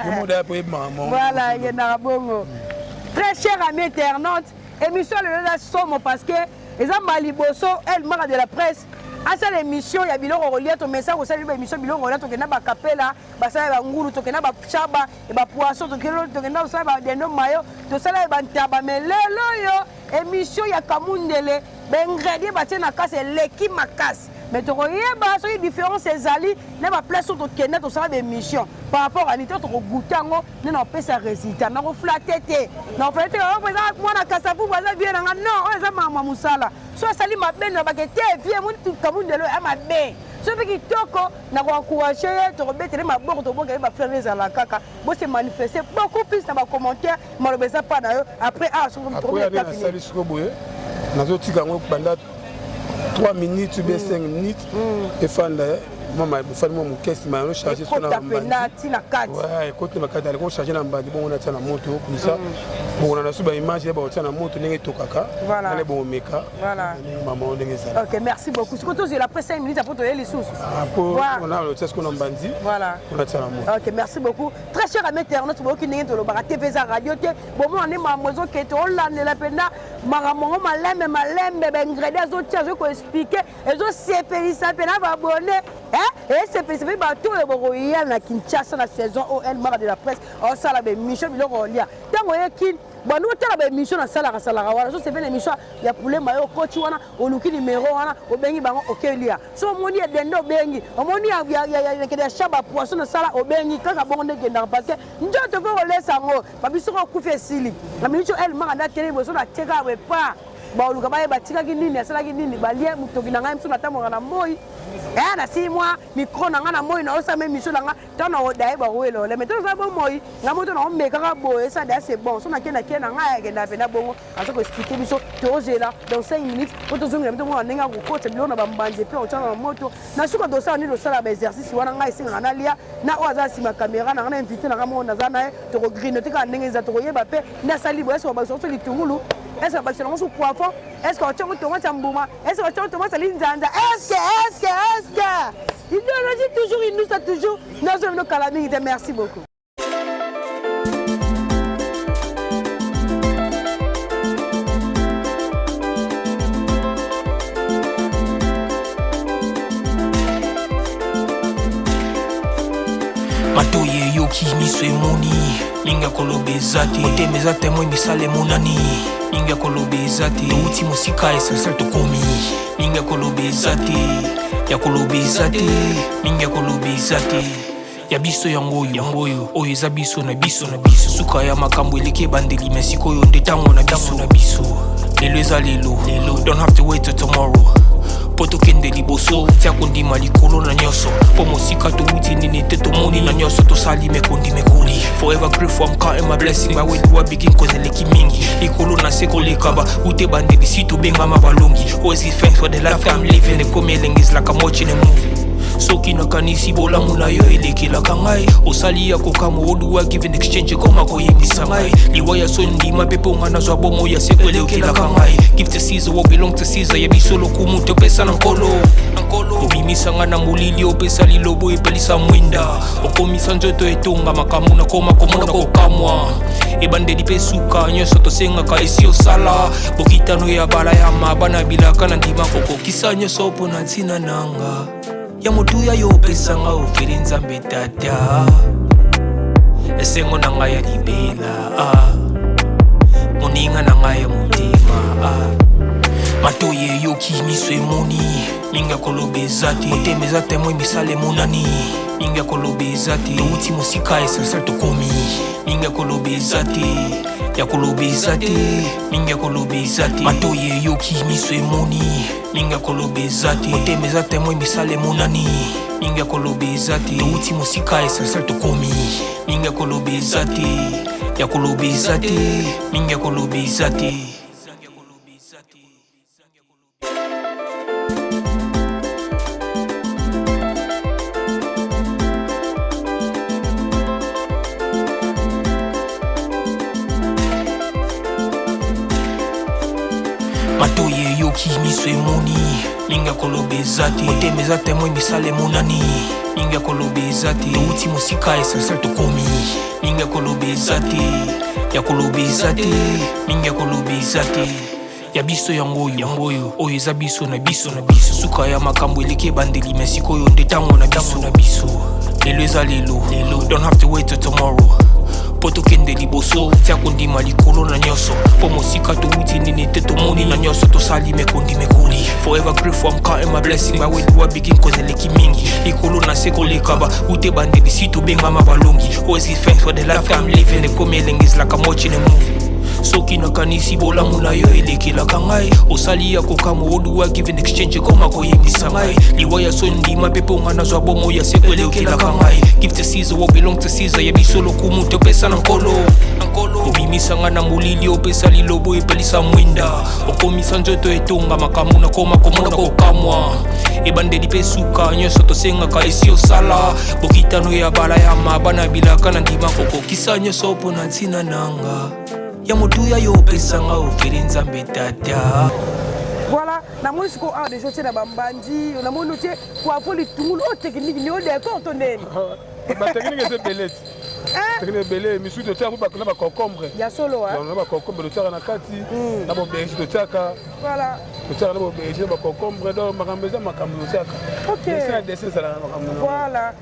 [SPEAKER 1] Yo moda po yebimaka mongo.
[SPEAKER 2] Voilà, ekendaka bongo. Très cher ami internaute, émission lelo eza somo, parce que eza mbala liboso El Mara de la Presse asala émission ya biloko kolia. Tomesa kosala ba émission biloko kolia, tokenda bakapela, basala bangulu, tokenda bachaba, bapoisson, tokenda kosala badendo mayo, tosala bantaba. Mais lelo oyo, émission ya kamundele, baingrédient batie na kasi eleki makasi. Mais tokoyeba soki différence ezali na baplace oyo tokende tosala baémission par rapport à nini to tokogoûter yango nde na kopesa résultat. Nakoflatter te, nakoflatter te oyo eza mwana Kasavubu, aza vie nanga. Non, oyo eza makambo ya mosala. So asali mabe, na bake te, vie moni kamundele oyo ya mabe. So mpe kitoko, na koencourager ye, tokobetele maboko, tobongele bafleur. Ezala kaka bose manifester beaucoup plus na bacommentaire. Maloba eza mpa na yo après
[SPEAKER 1] ah. Nasali sikoyo boye, nazotika yango banda 3 minutes ou bien 5 minutes, efanda efandi mwa moke, nsima yango charge.
[SPEAKER 2] Ekoti
[SPEAKER 1] na kati, aliko charge na mbandi bongo, natia na moto comme ça. Bongo na su baimage ya baotia na moto ndenge etokaka, nale bongo meka mama o ndenge ezala.
[SPEAKER 2] Ok, merci beaucoup. Sikoyo tozela après 5 minutes, après toye lisusu.
[SPEAKER 1] Ona otia sikoyo na mbandi.
[SPEAKER 2] Voilà.
[SPEAKER 1] Onatia na moto.
[SPEAKER 2] Ok, merci beaucoup. Très cher ami internaute, boyoki ndenge tolobaka, TV eza radio te. Bomona nde makambo ezokete, olandela mpenza makambo yango malembe malembe, baingrédient azotia, azoki koexpliquer, ezosepelisa mpena babone. Esepelisa mpe bato oyo bokoya na Kinshasa na saison oyo. El Mara de la presse osala baémission biloko olia ntango oye Kin. Bando otala baémission nasalaka salaka wana. So sepele émission ya poulet mayo, okoti wana, oluki numero wana, obengi bango, okelia. So omoni ya dende, obengi. Omoni yakende ya cha bapoisson nasala, obengi kaka bongo. Nde ekendaka parce que nzoto mpo kolesa yango babiso ko okufi esili na miniti oyo. El Mara nde atelemi boso na tieka epa baoluka bayeba atikaki nini, asalaki nini, balie motoki na ngai. Mosu natambolaka na moi, nasili mwa micro na ngai na moi, naosala émission na ngai. Ntango na odaye bakowela ole, mais toza bomoi ngai moto naomekaka boye, esa daya, c'est bon. So nakende, nakende na ngai, akenda mpena bongo. Aza koexpliquer biso, tozela dans 5 minutes po tozongela mito mona ndenge akokota biloko na bambanzi epe otyana na moto. Na suka tosala nini? Tosala baexercice wana. Ngai esengaka nalia na oyo aza nsima caméra na ngai, na invité na ngai moko naza na ye. Tokogrignoter kaka ndenge eza, tokoyeba mpe nde asali boye. Est-ce babakisa so litungulu? Est-ce babakisa nango so poivron? Est-ce otyango tomate ya mbuma? Est-ce otyango tomate ya linzanza? Est-ce est-ce est-ce idéologie toujours inusa toujours nyonso bino kala mingi te. Merci beaucoup.
[SPEAKER 3] Matoyi eyoki, miso emoni, mingi ya koloba eza te. Motema eza témoin, misala emonani, mingi ya koloba eza te. Touti mosika, essentiel tokomi, mingi ya koloba eza te, ya koloba eza te, mingi ya koloba eza te. Ya biso yango oyo, yango oyo, oyo eza biso na biso na biso. Suka ya makambo eleki ebandeli, me sikoyo nde ntango na biso na biso. Lelo eza lelo lelo, don't have to wait till tomorrow mpo tokende liboso. Tia kondima likolo na nyonso, mpo mosika towuti nini te, tomoni na nyonso tosali mekondi mekoli. Forever grateful, I'm counting my blessing. By where do I begin? Cause eleki mingi likolo na se koleka ba ute bandeli si tobengama balongi. Always give thanks for the life I'm living. Ekomi elengi, is like I'm watching a movie. Soki nakanisi bolamu na yo elekelaka ngai, osali ya kokamwa. Oduwa give in exchange, ekoma koyembisa ngai liwa ya so ndima mpe mpo nga nazwa bomoi ya seko elekelaka ngai. Give to Caesar what belong to Caesar. Ya biso lokumu topesa na Nkolo. Obimisa nga na molili, opesa lilobo, epelisa mwinda, okomisa nzoto etonga makambo nakoma komona kokamwa. Ebandeli mpe suka, nyonso tosengaka esi osala. Bokitano ya bala ya mabana bilaka na ndima kokokisa nyonso mpo na ntina nanga ya motuya yo opesanga ofeli. Nzambe Tata, esengo na ngai ya libela, ah. Moninga na ngai ya motema, ah. Matoyi eyoki, miso emoni, mingi ya koloba eza te. Motema eza témoin, misala emonani, mingi ya koloba eza te. Touti mosika, essentiel tokomi, mingi ya koloba eza te, ya koloba eza te, mingi ya koloba eza te. Matoyi eyoki, miso emoni, mingi ya koloba eza te. Motema eza témoin, misala emonani, mingi ya koloba eza te. Touti mosika, essentiel tokomi, mingi ya koloba eza te, ya koloba eza te, mingi ya koloba eza te. Matoyi eyoki, miso emoni, mingi ya koloba eza te. Motema eza témoin, misala emonani, mingi ya koloba eza te. Touti mosika, essentiel tokomi, mingi ya koloba eza te, ya koloba eza te, mingi ya koloba eza te. Ya biso yango oyo, yango oyo, oyo eza biso na biso na biso. Suka ya makambo eleki ebandeli, me sikoyo nde ntango na biso na biso. Lelo eza lelo lelo, don't have to wait till tomorrow mpo tokende liboso. Tia kondima likolo na nyonso, mpo mosika towuti nini te, tomoni na nyonso tosali mekondi mekoli. Forever grateful, I'm counting my blessing. By where do I begin? Cause eleki mingi likolo na se koleka ba ute bandeli si tobengama balongi. Always give thanks for the life I'm living. Ekomi elengi, is like I'm watching a movie. Soki nakanisi bolamu na yo elekelaka ngai, osali ya kokamwa. Oduwa give in exchange, ekoma koyembisa ngai liwa ya so ndima mpe mpo nga nazwa bomoi ya seko elekelaka ngai. Give to Caesar what belong to Caesar. Ya biso lokumu topesa na Nkolo. Obimisa nga na molili, opesa lilobo, epelisa mwinda, okomisa nzoto etonga makambo nakoma komona kokamwa. Ebandeli mpe suka, nyonso tosengaka esi osala. Bokitano ya bala ya mabana bilaka na ndima kokokisa nyonso mpo na ntina nanga ya motuya yo opesanga ofeli. Nzambe Tata.
[SPEAKER 2] Voilà, namoni sikoyo awa déjà otie na bambandi, namoni otie poivron, litungulu. Oyo technique ni o décor to ndeni?
[SPEAKER 1] Batechnique eza ebele ti. Batekini ebele, misusu totiaka mpo na baconcombre.
[SPEAKER 2] Ya solo,
[SPEAKER 1] hein? Na baconcombre totiaka na kati, na boberge totiaka.
[SPEAKER 2] Voilà.
[SPEAKER 1] Totiaka na boberge na baconcombre, donc makambo eza makambo totiaka.
[SPEAKER 2] Ok.
[SPEAKER 1] Dessin na dessin ezalaka na makambo.
[SPEAKER 2] Voilà.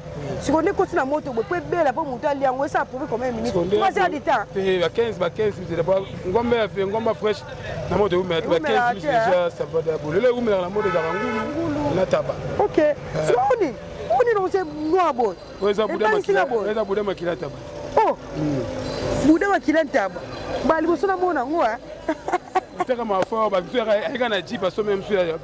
[SPEAKER 2] Sikoyo nde ekoti na moto boye mpo ebela mpo moto alia yango esa approuve combien de minutes? 3 heures du temps.
[SPEAKER 1] Te, ba 15 ba 15 minutes ngombe ya ngomba fraîche na moto ewumela ba 15 minutes déjà ça va d'abord. Lelo ewumelaka na moto ezalaka ngulu na taba.
[SPEAKER 2] Ok. Sikoyo nini? Oni na ose noir boye.
[SPEAKER 1] Oyo eza buda makila taba.
[SPEAKER 2] Oh. Buda makila ntaba. Ba liboso na mona ngo hein.
[SPEAKER 1] Teka mafa ba biso ayaka na jeep asombe mosusu ya
[SPEAKER 2] eza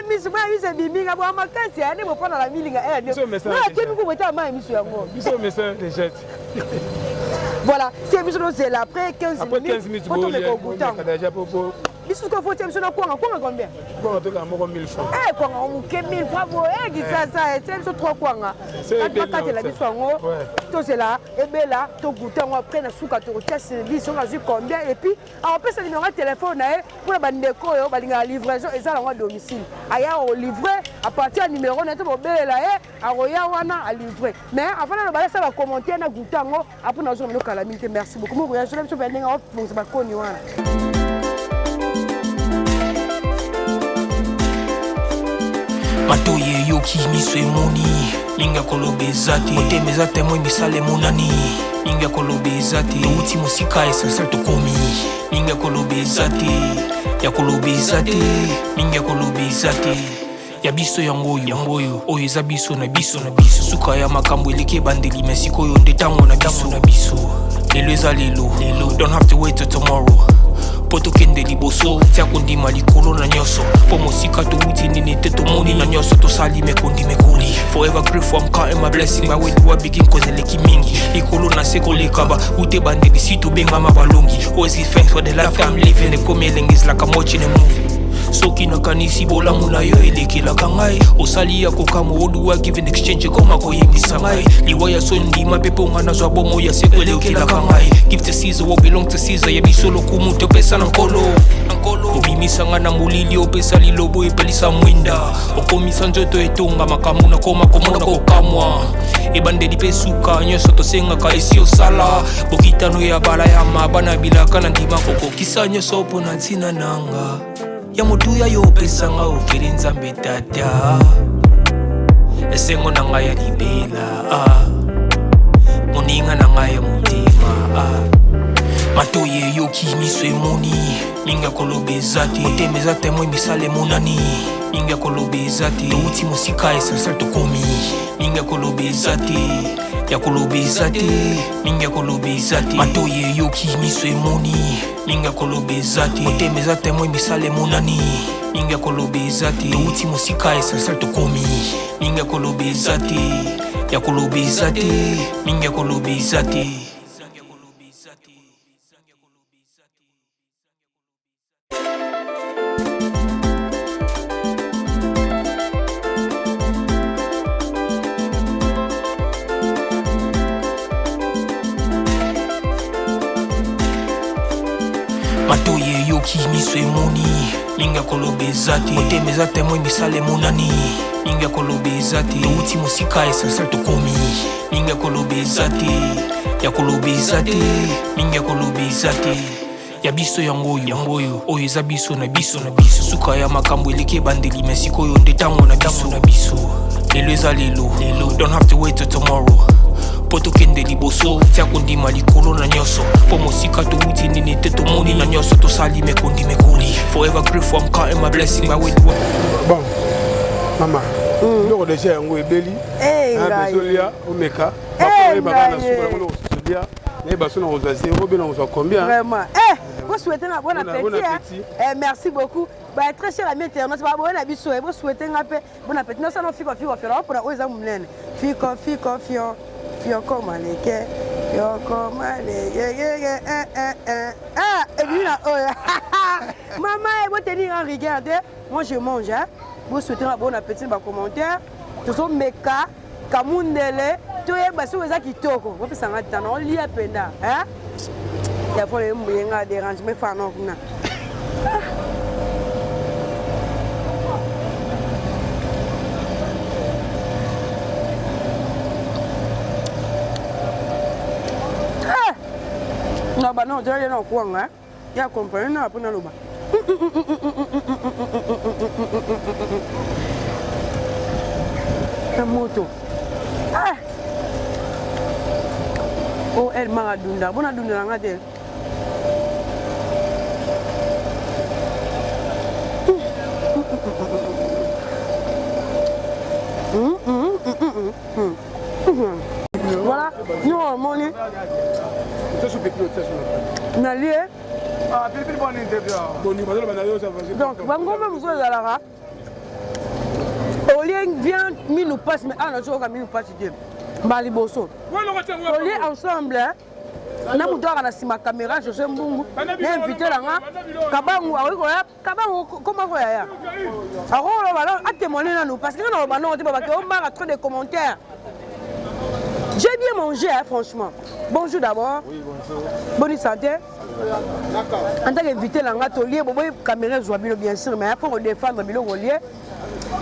[SPEAKER 2] misu mwa misu ebiminga bwa makasi ane bofana na milinga akemi kobota mai misu yango
[SPEAKER 1] biso mesa déjà.
[SPEAKER 2] Voilà, c'est biso tozela après 15
[SPEAKER 1] minutes
[SPEAKER 2] po tomeka obutango biso sikoyo fotia biso na kwanga. Kwanga combien?
[SPEAKER 1] Kwanga tokaka moko 1000 francs.
[SPEAKER 2] Eh, kwanga moke 1000 francs boye. Eh, kisasa etia biso 3 kwanga bakatela biso yango, tozela ebela togoûter yango. Après na suka tokotia service soki azwi combien, et puis akopesa numéro ya telefone na ye mpona bandeko oyo balingaka livraison eza nango à domicile. Aya kolivrer à partir ya numéro na ye to bobelela ye, akoya wana alivrer. Mais avant naloba, asala bacommentaire na goûter yango, après nazonga mino kala mingi te. Merci beaucoup moko ya zola biso mpe ndenge aobongisa bakoni wana.
[SPEAKER 3] Matoyi eyoki, miso emoni, mingi ya koloba eza te. Motema eza témoin, misala emonani, mingi ya koloba eza te. Touti mosika, essentiel tokomi, mingi ya koloba eza te, ya koloba eza te, mingi ya koloba eza te. Ya biso yango oyo, yango oyo, oyo eza biso na biso na biso. Suka ya makambo eleki ebandeli, me sikoyo nde ntango na biso na biso. Lelo eza lelo lelo, don't have to wait till tomorrow mpo tokende liboso. Tia kondima likolo na nyonso, mpo mosika towuti nini te tomoni na nyonso tosali mekondi mekoli. Forever grateful, I'm counting my blessing. By where do I begin? Cause eleki mingi likolo na se koleka ba ute bandeli si tobengama balongi. Always give thanks for the life I'm living. Ekomi elengi, is like I'm watching a movie. Soki nakanisi bolamu na yo elekelaka ngai, osali ya kokamwa. Oduwa give in exchange ekoma koyembisa ngai liwa ya so ndima mpe mponga nazwa bomo ya seko elekelaka ngai. Give to Caesar what belong to Caesar. Ya biso lokumu topesa na Nkolo. Obimisa nga na molili, opesa lilobo epelisa mwinda, okomisa nzoto etonga makambo nakoma komona kokamwa. Ebandeli mpe suka nyonso tosengaka esi osala bokitano ya bala ya mabana bilaka na ndima kokokisa nyonso mpo na ntina nanga ya motuya yo opesanga ofeli. Nzambe Tata, esengo na ngai ya libela, ah. Moninga na ngai ya motema, ah. Matoyi eyoki, miso emoni, mingi ya koloba eza te. Motema eza témoin, misala emonani, mingi ya koloba eza te. Touti mosika, essentiel tokomi, mingi ya koloba eza te, ya koloba eza te, mingi ya koloba eza te. Matoyi eyoki, miso emoni, mingi ya koloba eza te. Motema eza témoin, misala emonani, mingi ya koloba eza te. Touti mosika, essentiel tokomi, mingi ya koloba eza te, ya koloba eza te, mingi ya koloba eza te. Matoyi eyoki, miso emoni, mingi ya koloba eza te. Motema eza témoin, misala emonani, mingi ya koloba eza te. Touti mosika, essentiel tokomi, mingi ya koloba eza te, ya koloba eza te, mingi ya koloba eza te. Ya biso yango oyo, yango oyo, oyo eza biso na biso na biso. Suka ya makambo eleki ebandeli, me sikoyo nde ntango na biso na biso. Lelo eza lelo lelo, don't have to wait till tomorrow mpo tokende liboso. Tia kondima likolo na nyonso, mpo mosika towuti nini te tomoni na nyonso tosali mekondi mekoli. Forever grateful, I'm counting my blessing. By where do I
[SPEAKER 1] Bon mama, biloko déjà yango ebeli.
[SPEAKER 2] Eh,
[SPEAKER 1] Bezolia omeka
[SPEAKER 2] Eh,
[SPEAKER 1] bayebaka na
[SPEAKER 2] ngai.
[SPEAKER 1] suka yango okolia nayeba so na kozwa zero be na kozwa combien.
[SPEAKER 2] Vraiment. Eh, vous souhaitez un bon
[SPEAKER 1] Bon
[SPEAKER 2] appétit.
[SPEAKER 1] bon
[SPEAKER 2] Hein?
[SPEAKER 1] appétit.
[SPEAKER 2] Eh, merci beaucoup. Bah, très cher ami internaute, bah, bon appétit. Vous souhaitez un peu bon appétit. Non, ça non, fiko, fiko, fiko. Pour la oza munene. Fiko, fiko, fio. Fio comme aleke. Fio comme aleke. Eh, eh, eh. Ah, et puis là, oh. Maman, vous tenir en rigueur. Moi, je mange. Hein? Vous souhaitez un bon appétit dans les commentaires. Tout meka kamundele toyeba soki eza kitoko bopesanga tano olia mpenza telefone embuyenga dérangement efana kuna. Na ba non, tozali na kwanga. Ya comprendre na mpo naloba. Na moto. Ah! Oh, El Mara Dunda. Bona dunda na nga te. Voilà, nous omoni nalie donc bangombe mosusu ezalaka olie viande minu pasi mais awa nazoyoka minu pasi te mbala liboso tolie ensemble na moto aka na nsima caméra josé mbungu na invité na nga kabangu akoki koya kabangu koma koya ya akoloba no atémoigne nanu parce que nga naloba nongo te babake omaka trop de commentaires. J'ai bien mangé, hein, franchement. Bonjour d'abord.
[SPEAKER 4] Oui, bonjour.
[SPEAKER 2] Bonne santé. En tant qu'invité, là, tolie, bon, caméra joie bien sûr, mais il faut défendre biloko lié.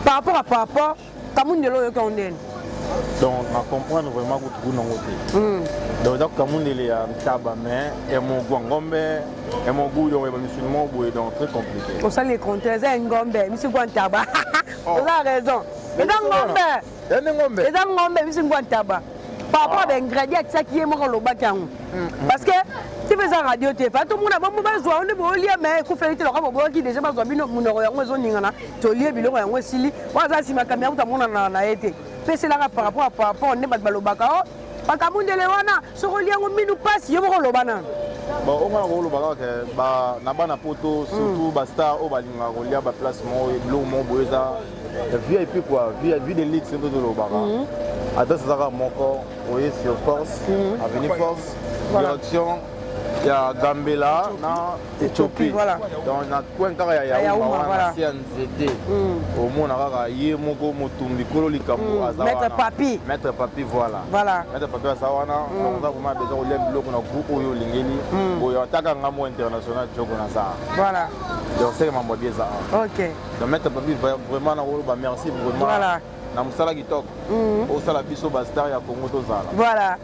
[SPEAKER 2] Par rapport à par rapport, Kamundele oyoki yango ndeni?
[SPEAKER 4] Donc na comprendre vraiment kutu kuna yango te. Donc eza kamundele ya ntaba mais ya mogwa ngombe ya mogu donc ya bamisuni moko boye, donc très compliqué.
[SPEAKER 2] Osali econtre, eza ya ngombe misi ngwa ntaba. Oza raison, eza ngombe.
[SPEAKER 4] Ya nde ngombe.
[SPEAKER 2] Eza ngombe misi ngwa ntaba. Par rapport à baingrédient atiaki ye moko alobaki yango. Parce que ti mpe eza radio te, fa tomona bango bazwa nde bolia mais ekufeli te loka boboyaki déjà bazwa bino monoko yango ezoningana. Tolie biloko yango esili, oyo aza nsima kamera kuta amonana na ye te. Peselaka par rapport à par rapport nde bato balobaka o bakamundele wana soki olia yango minu mpasi, yo moko oloba nano.
[SPEAKER 4] Bon, oyo nga nakoloba kaka na bana poto, surtout bastar oyo balingaka kolia baplace moko, biloko moko boye eza VIP quoi, vie de luxe nde tolobaka. Adresse eza kaka moko, oye sur Force, avenue Force, direction ya Gambela na Ethiopie. Donc na coin kaka ya Yauma wana, se ya nzete, omona kaka ye moko motumbi kolo likambo aza
[SPEAKER 2] wana. Maître Papi.
[SPEAKER 4] Maître Papi, voilà. Maître Papi aza wana. Donc oza vraiment besoin kolia biloko na goût oyo olingeli oyo, ataka nga mo international joko naza. Donc seke mambo abi eza. Donc Maître Papi, vraiment nakoloba merci vraiment na mosala kitoko osala biso bastar ya Congo tozala.
[SPEAKER 2] Voilà.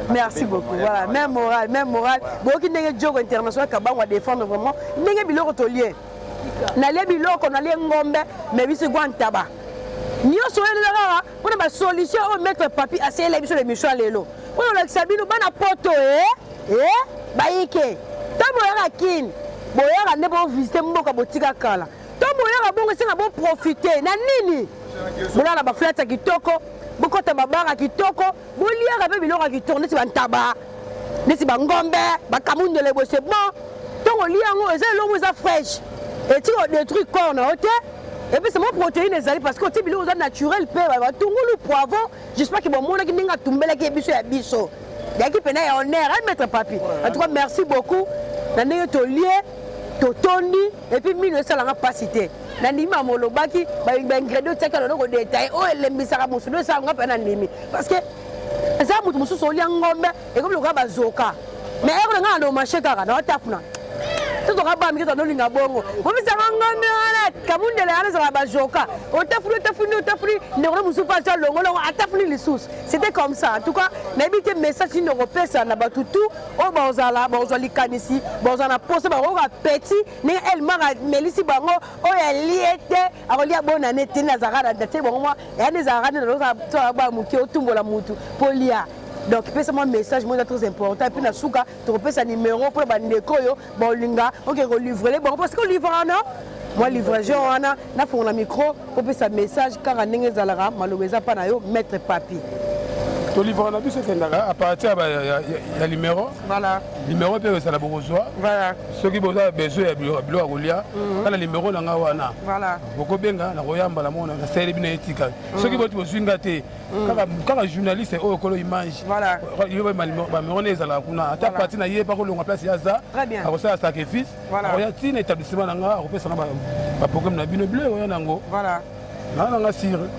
[SPEAKER 2] Merci beaucoup. Voilà, même moral, même moral. Boyoki ndenge Diogo international Kabango a défendre vraiment ndenge biloko tolie. Nalie biloko, nalie ngombe, mais biso gwa ntaba. Nyonso oyo eza kaka mpona basolution oyo Maître Papi aseyela biso l'émission ya lelo. Oyo olakisa bino bana poto e bayike. Ntango boyaka Kini, boyaka nde bovisite mboka botika kala. Ntango boyaka bongo esenga boprofite na nini? Bolala baflate ya kitoko, bokota babara kitoko, boliaka mpe biloko ya kitoko neti bantaba, neti bangombe, bakamundele boye, c'est bon. Ntango olia yango eza eloko eza fraîche, etika odétruire corps na yo te. Et puis c'est mwa protéine ezali parce que otie biloko eza naturel mpe batungulu, poivron. J'espère que bomonaki ndenge atumbelaki ye biso ya biso yaki mpena ya honneur, hein, Maître Papi. En tout cas merci beaucoup na ndenge tolie totondi et puis mino esalanga mpasi te. Nandimi mama olobaki baingrédient otiaki alolo kodetaille oyo elembisaka mosuni esalanga mpe nandimi parce que eza moto mosusu olia ngombe ekomi lokola bazoka, mais eko na ngai na domashe kaka na watafuna totoka bamike tonolinga bongo omisaka ngombe wana kamundele wana ezalaka bazoka, otafuni otafuni otafuni, ndeko na mosusu mpe atya longolongo atafuni lisusu. C'était comme ça. En tout cas nayebi te message nini okopesa na bato tu oyo bazala bazwa likanisi, bazwa na posa, bakoyoka petit ndenge Elmar amelisi bango oyo alie te akolia bonane te. Nazalaka na tie bango mwa eyani ezalaka nde nalozala baya moke otumbola mutu mpo lia. Donc pesa mwa message moko eza très important et puis na suka tokopesa numéro mpona bandeko oyo baolinga oke kolivrele bango parce que olivre wana mwa livraison wana. Nafongola micro opesa message kaka ndenge ezalaka, maloba eza mpa na yo, Maître Papi.
[SPEAKER 1] Tolivraka na biso ekendaka à partir ya numéro. Numéro mpe ezala bokozwa soki boza besoin ya biloko ya kolia kala numéro na nga wana bokobenga na koyambala mona nasaleli bino etika. Soki boti bozwi nga te, kaka journaliste oyo kolo image bamero nde ezalaka kuna, ata parti na ye pakolongwa place ye aza akosala sacrifice, akoya ntina établissement na nga, akopesa nga baprogramme na bino biloko oya nango naa nanga sire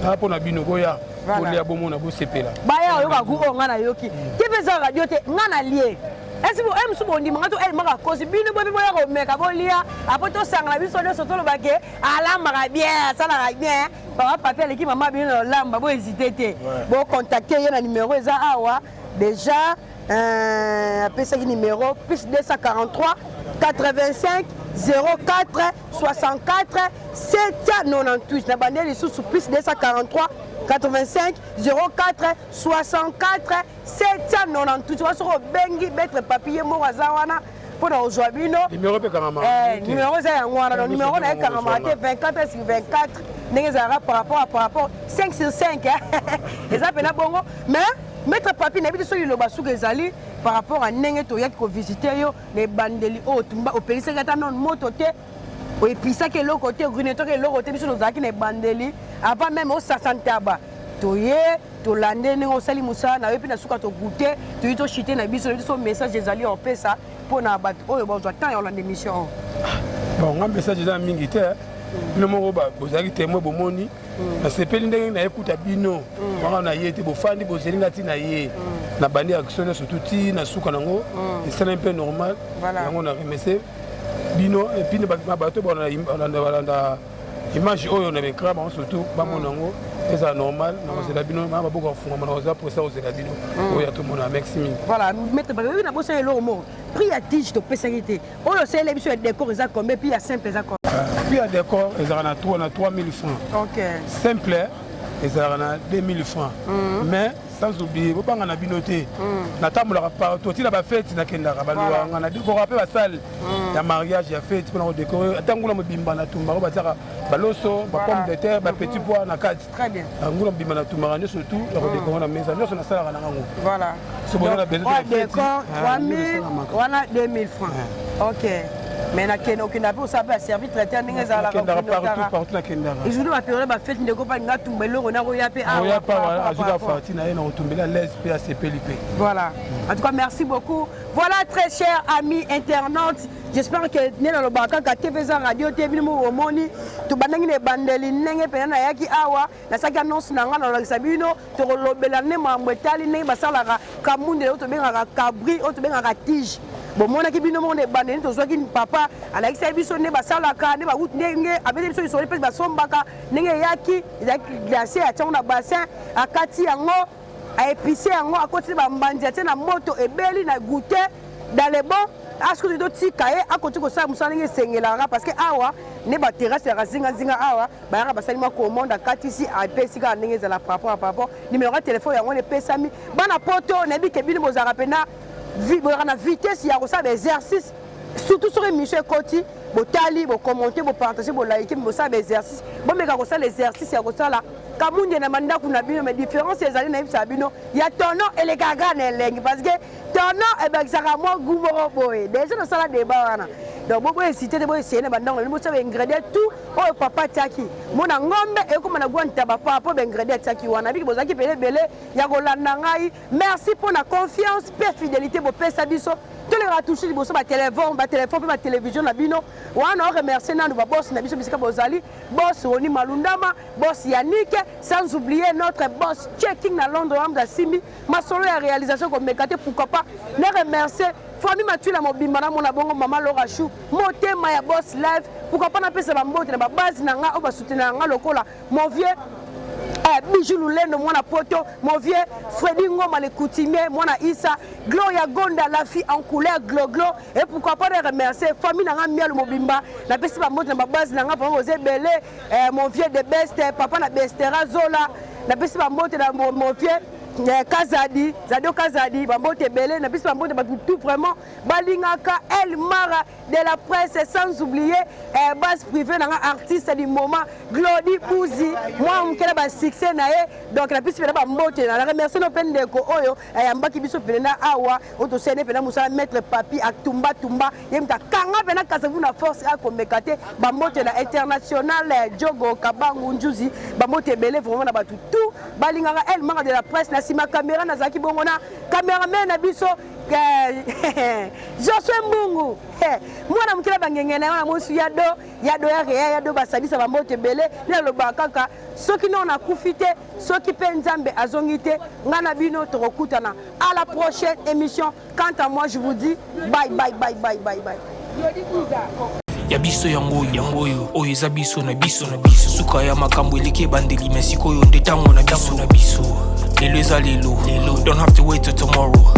[SPEAKER 1] naa mpo na bino koya kolia bomona bosepela.
[SPEAKER 2] Baya oyoka gu oyo nga nayoki te mpe eza radio te nga nalie esi mosusu bondima nga to elemaka kosi bino boyebi boya komeka bolia apo tosangana biso nyonso tolobake alambaka bien, asalaka bien. Papa Papi aleki mama bino na olamba, bohésite te bocontacte ye na numéro eza awa déjà. Apesaki numéro plus 243 85 04 64 798. Na bande lisusu, plus 243 85 04 64 798. Wana soki obengi Maître Papi, ye moko aza wana mpona kozwa bino.
[SPEAKER 1] Numéro mpe ekangama.
[SPEAKER 2] Numéro eza yango wana. Donc numéro na ye ekangamaka te, 24 sur 24 ndenge ezalaka par rapport 5 sur 5 eza mpena bongo. Mais Maître Papi, nayebi te soki liloba suka ezali par rapport a ndenge toyaki kovisite yo na ebandeli oyo. Tumba opelisaki ata nano moto te, oepisaki eloko te, ogrignotoki eloko te. Biso tozalaki na ebandeli avant même osasa ntaba, toye tolande ndenge osali mosala na yo, mpe na suka togute, toyi toshite na biso. Nayebi so message ezali ya opesa mpona bato oyo bazwa temps ya kolanda émission oyo.
[SPEAKER 1] Bon, nga message eza mingi te. Bino moko bozalaki témoin, bomoni. Nasepeli ndenge nayekuta bino wanga na ye te, bofandi, bozeli nga ntina ye na bandi action nyonso tu ti na suka nango, esalami mpe normal. Yango na remercie bino et puis na bato balanda image oyo na baécran bango, surtout bamona yango, ezala normal. Na kozela bino na maboko ya kofungama, na kozela posa kozela bino oyo ya tomona. Merci mingi.
[SPEAKER 2] Voilà, Maître Papi, oyebi na bosala eloko moko, prix ya tige topesaki te. Oyo osaleli biso ya décor eza combien? Prix ya simple eza combien?
[SPEAKER 1] Prix ya décor ezalaka na 3 na 3000 francs. Simple ezalaka na 2000 francs. Mais sans oublier, bobanga na bino te, natambolaka partout, ntina bafeti nakendaka, balwanga na décora mpe basale ya mariage, ya feti, mpona kodécorer ata ngula mobimba. Natumbaka, batiaka baloso, bapomme de terre, bapetit pois na kati. Ngula mobimba natumbaka nyonso tu ya kodécorer na mesa, nyonso nasalaka na ngango. So boza na besoin
[SPEAKER 2] ya décor, 3000 wana, 2000 francs, ok. Mais nakende, okenda mpe osala mpe aservi traiteur ndenge ezalaka?
[SPEAKER 1] Nakendaka partout, partout nakendaka.
[SPEAKER 2] Ezulu bapériode bafeti, ndeko mpa linga tumba eloko nakoya mpe.
[SPEAKER 1] Oya pa azuka farti na ye na kotumbela l'aise mpe asepeli mpe.
[SPEAKER 2] Voilà, en tout cas merci beaucoup. Voilà, très chers amis internautes, j'espère que nde nalobaka kaka TV eza radio te. Bino moko omoni, tobandaki na ebandeli ndenge mpena nayaki awa, nasalaki annonce na ngai, nalolakisa bino tokolobela nde makambo etali ndenge basalaka kamundele oyo tobengaka cabri, oyo tobengaka tige. Bomonaki bino moko na ebandeli, tozwaki papa alakisaki biso nde basalaka, nde bawuti, ndenge abeti biso lisolo mpe basombaka, ndenge eyaki ezalaki glace, atiango na bassin, akati yango, aépice yango, akotisi bambanzi, atie na moto, ebeli na goûte dans le bon. Asoki totika ye akoki kosala mosala ndenge esengelaka, parce que awa nde baterrasse yaka zingazinga awa, bayaka basali mwa commande, akatisi, apesi kaka ndenge ezala par rapport numéro ya telefone yango epesami. Bana Poto, nayebi ke bino bozalaka mpena, bozalaka na vitesse ya kosala baexercice, surtout soki émission ekoti, botali, bokommente, bopartage, bolike, bosala baexercice. Bomeka kosala exercice ya kosala kamunde na bandako na bino. Mais différence ezali, nayebisaka bino, ya tono elekaka kaka na elengi, parce que tono ebakisaka mwa goût moko boye. Déjà tosala débat wana. Donc bobohésite te, boessaye na bandako na bino, bosala baingrédient tout oyo papa atiaki. Mona ngombe ekóma na gwa ntaba pa po baingrédient atiaki wana. Biki bozalaki pele ebele ya kolanda ngai. Merci mpo na confiance mpe fidélité bopesa biso. Tolekaka touche liboso batelefone, batelefone mpe batelevizio na bino wana. Oremercie nanu baboss na biso bisika bozali, boss Roni Malundama, boss Yannick, sans oublier notre boss Checking na Londres, Hamza Simbi, masolo ya réalisation komeka te. Pourquoi pas ne remercier famille Matula mobimba, namona bongo mama Laura Chou, motema ya boss live. Pourquoi pas napesa bambote na babase na nga oyo basoutenaka nga, lokola mon vieux Bijou Lulendo, mwana poto, mon vieux Freddy Ngoma le coutumier, mwana Issa, Gloria Gonda, la fille en couleur glo glo. Et pourquoi pas de remercier famille na nga Mialo mobimba. Napesi bambote na babase na nga vraiment boza ebele, mon vieux de best, papa na Bestera Zola. Napesi bambote na mon vieux Kazadi, Zadio Kazadi, bambote ebele. Napesi bambote bato tout vraiment balingaka El Mara de la presse, sans oublier base privée nanga, artiste du moment Glody Bouzi, mwa mokele basuccès na ye. Donc napesi mpena bambote na remercie no mpe ndeko oyo ayambaki biso mpena awa, oyo tosene mpena mosala, Maître Papi atumbatumba, ye moto akanga mpena Kasavu na force, akomeka te. Bambote na international Jogo Kabangu Njuzi, bambote ebele vraiment na bato tout balingaka El Mara de la presse. Na nsima caméra nazalaki bongo na cameraman na biso Josue Mbungu, mwana mokili bangenge na ye wana, mosu ya do ya do ya rea ya do basalisa. Bambote ebele. Nde nalobaka kaka, soki no nakufi te, soki mpe Nzambe azongi te, ngai na bino tokokutana à la prochaine émission. Quant à moi, je vous dis bye bye bye bye bye bye.
[SPEAKER 3] Ya biso yango, yango oyo, oyo eza biso na biso na biso. Suka ya makambo eleki ebandeli, me sikoyo nde ntango na biso na biso. Lelo eza lelo. Don't have to wait till tomorrow.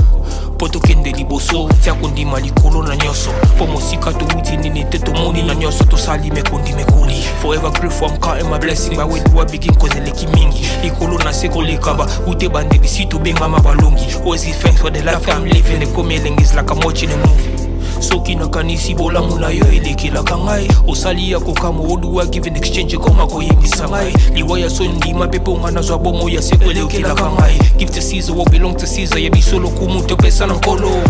[SPEAKER 3] Mpo tokende liboso, tia kondima likolo na nyonso. Mpo mosika towuti nini te, tomoni na nyonso tosali mekondi mekoli. Forever grateful, I'm counting my blessing. By where do I begin? Cause eleki mingi. Likolo na se koleka ba ute bandeli si tobengama balongi. Always give thanks for the life I'm living. Ekomi elengi is like I'm watching a movie. Soki nakanisi bolamu na yo elekelaka ngai, osali ya kokamwa. What do I give in exchange? Ekoma koyebisa ngai liwa ya so ndima mpe mponga nazwa bomo ya seko elekelaka ngai. Give to Caesar what belong to Caesar. Ya biso lokumu topesa na Nkolo.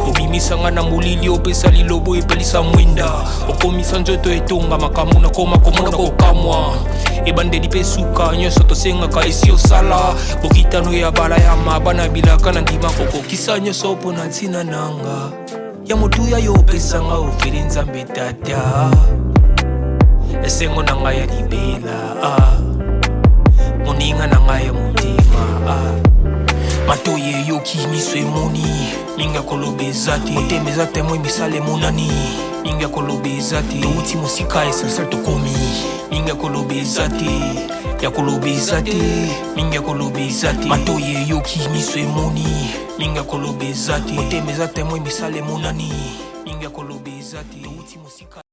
[SPEAKER 3] Obimisa nga na molili, opesa lilobo, epelisa mwinda, okomisa nzoto etonga makambo nakoma komona kokamwa. Ebandeli mpe suka, nyonso tosengaka esi osala. Bokitano ya bala ya mabana bilaka na ndima kokokisa nyonso mpo na ntina nanga ya motuya yo opesanga ofeli. Nzambe Tata, esengo na ngai ya libela, ah. Moninga na ngai ya motema, ah. Matoi eyoki, miso emoni, mingi ya koloba eza te. Motema eza témoin, misala emonani, mingi ya koloba eza te. Touti mosika, essentiel tokomi, mingi ya koloba eza te, ya koloba eza te, mingi ya koloba eza te. Matoi eyoki, miso emoni, mingi ya koloba eza te. Motema eza témoin, misala emonani, mingi ya koloba eza te. Touti mosika.